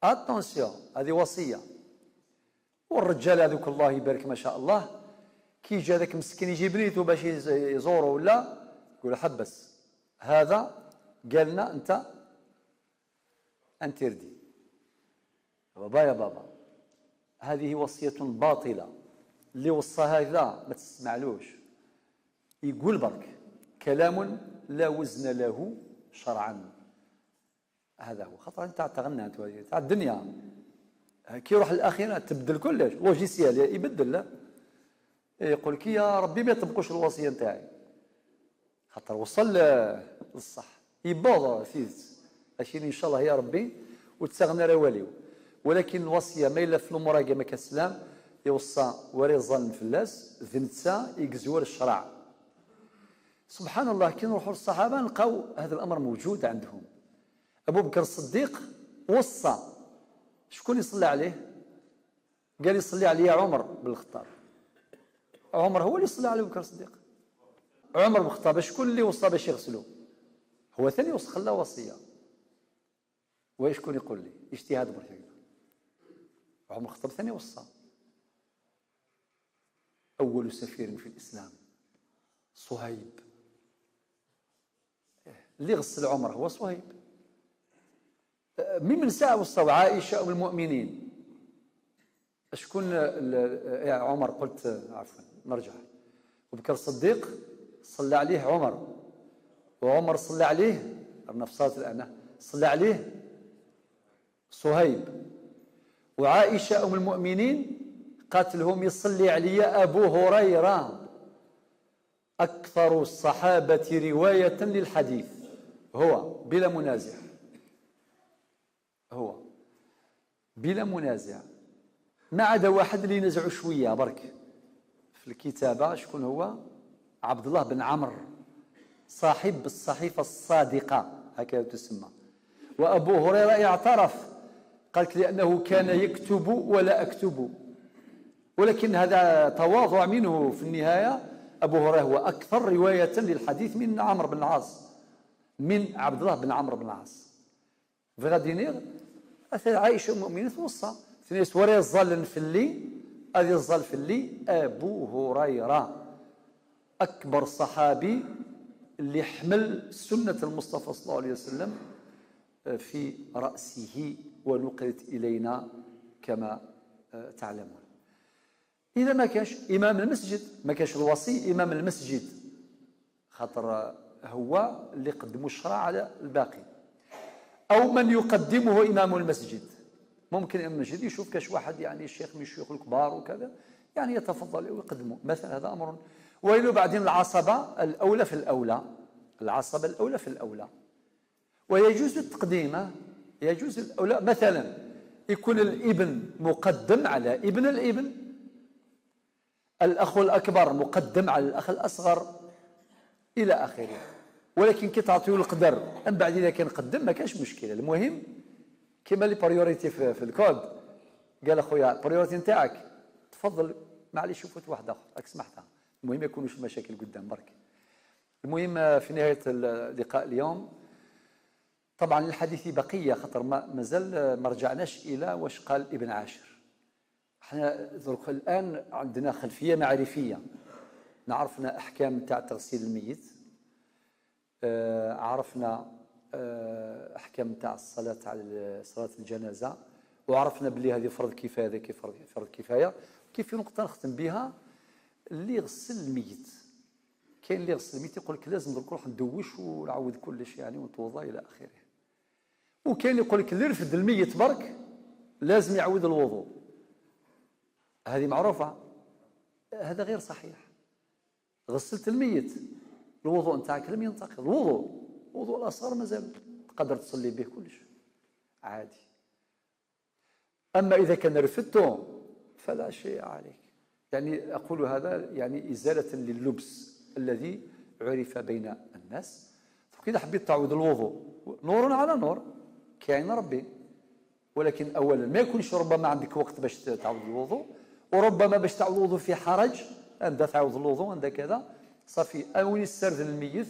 أتونسيون، هذه وصية". والرجال هذوك الله يبارك ما شاء الله، كي جا ذاك مسكين يجي بنيته باش يز-، يزوره ولا، يقول: "حبس، هذا قالنا أنت انتردي". بابا يا بابا، هذه وصية باطلة، اللي وصى هذا ما تسمعلوش. يقول برك كلام لا وزن له شرعا. هذا هو خطر، انت تغنى، انت تاع الدنيا. كي يروح الاخره تبدل كلش، لوجيسيال يبدل، لا، يقول لك: "يا ربي ما يطبقوش الوصيه نتاعي". خاطر وصل ل-، للصح، يبوظ سيدت. اشي ان شاء الله يا ربي، وتسغنا راه والو. ولكن الوصيه ما الا في الامور هكا ما كسلام، يوصى وري الظالم فلاس ذنتسا يقزور الشرع. سبحان الله، كي نروحوا للصحابه نلقاو هذا الامر موجود عندهم. ابو بكر الصديق وصى، شكون يصلي عليه؟ قال: "يصلي علي عمر بن الخطاب". عمر هو اللي صلى على ابو بكر الصديق. عمر بن الخطاب شكون اللي وصى باش يغسلوا؟ هو ثاني وصى، خلى وصيه. وشكون يقول لي؟ اجتهاد برك هكذا. عمر الخطاب ثاني وصى. اول سفير في الاسلام، صهيب. اللي غسل عمر هو صهيب. ممن ساء وصى؟ عائشة أم المؤمنين. شكون ال-، إيه، عمر، قلت، عفوا، نرجع. أبو بكر الصديق صلى عليه عمر، وعمر صلى عليه، رانا في صلاة الآن، صلى عليه صهيب، وعائشة أم المؤمنين قالت لهم: "يصلي علي أبو هريرة". أكثر الصحابة رواية للحديث هو، بلا منازع، هو بلا منازع، ما عدا واحد اللي نزعوا شوية برك في الكتابة. شكون هو؟ عبد الله بن عمرو، صاحب الصحيفة الصادقة، هكذا تسمى. وأبو هريرة اعترف، قالك: "لأنه كان يكتب ولا أكتب". ولكن هذا تواضع منه في النهاية. أبو هريرة هو أكثر رواية للحديث من عمرو بن العاص، من عبد الله بن عمرو بن العاص. فغادي نير، أثر عائشة أم المؤمنين توصى. ثنيس وري الظل في اللي، هذه الظل في اللي أبو هريرة، أكبر صحابي اللي حمل سنة المصطفى صلى الله عليه وسلم في رأسه ونقلت إلينا كما، آه، تعلمون. إذا ما كاش إمام المسجد، ما كاش الوصي إمام المسجد، خاطر هو اللي قدموا الشرع على الباقي. أو من يقدمه إمام المسجد. ممكن إمام المسجد يشوف كاش واحد، يعني، الشيخ من الشيوخ الكبار وكذا، يعني، يتفضل ويقدمه مثلا، هذا أمر. وإلى بعدين العصبة الأولى في الأولى، العصبة الأولى في الأولى. ويجوز التقديم، يجوز الأولى، مثلا يكون الابن مقدم على ابن الابن، الأخ الأكبر مقدم على الأخ الأصغر، إلى آخره. ولكن كي تعطيو القدر من بعد، إذا كان قدم، ما كانش مشكلة. المهم، كيما les priorités في, في الكود، قال: "أخويا، priorité نتاعك، تفضل، معليش، شوف واحد آخر، راك سمحتها. المهم، ما يكونوش المشاكل قدام برك." المهم، في نهاية اللقاء اليوم، طبعا الحديث بقية، خاطر ما، مازال ما رجعناش إلى واش قال ابن عاشر. احنا درك الآن عندنا خلفية معرفية، عرفنا أحكام تاع تغسيل الميت، آه، عرفنا، آه، أحكام تاع الصلاة على ال-، صلاة الجنازة، وعرفنا بلي هذه فرض كفاية، هذه كي فرض، فرض كفاية. كيف نقطة نختم بها؟ اللي يغسل الميت، كاين اللي يغسل الميت يقول لك: "لازم درك نروح ندوش ونعاود كلش، يعني، ونتوضا إلى آخره." وكاين يقول لك: "اللي رفد الميت برك لازم يعاود الوضوء." هذه معروفة، هذا غير صحيح. غسلت الميت، الوضوء نتاعك لم ينتقض، الوضوء، الوضوء الأصغر مازال، تقدر تصلي به كلش عادي. أما إذا كان رفدته فلا شيء عليك. يعني، أقول هذا، يعني، إزالة للبس الذي عرف بين الناس. فكي إذا حبيت تعود الوضوء، نور على نور، كاين ربي. ولكن أولا ما يكونش ربما عندك وقت باش ت-، تعود الوضوء، وربما باش تعود الوضوء في حرج، عندها تعود الوضوء، عندها كذا، صافي، أوين يستردن الميت،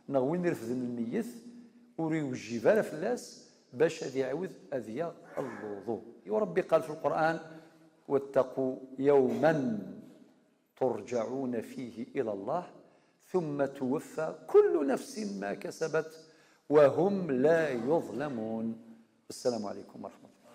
نغ وين يرفدن الميت، ور يوجب على فلاس، باش هذه يعود أذية الوضوء. وربي قال في القرآن: "واتقوا يوما ترجعون فيه إلى الله ثم توفى كل نفس ما كسبت وهم لا يظلمون". السلام عليكم ورحمة الله.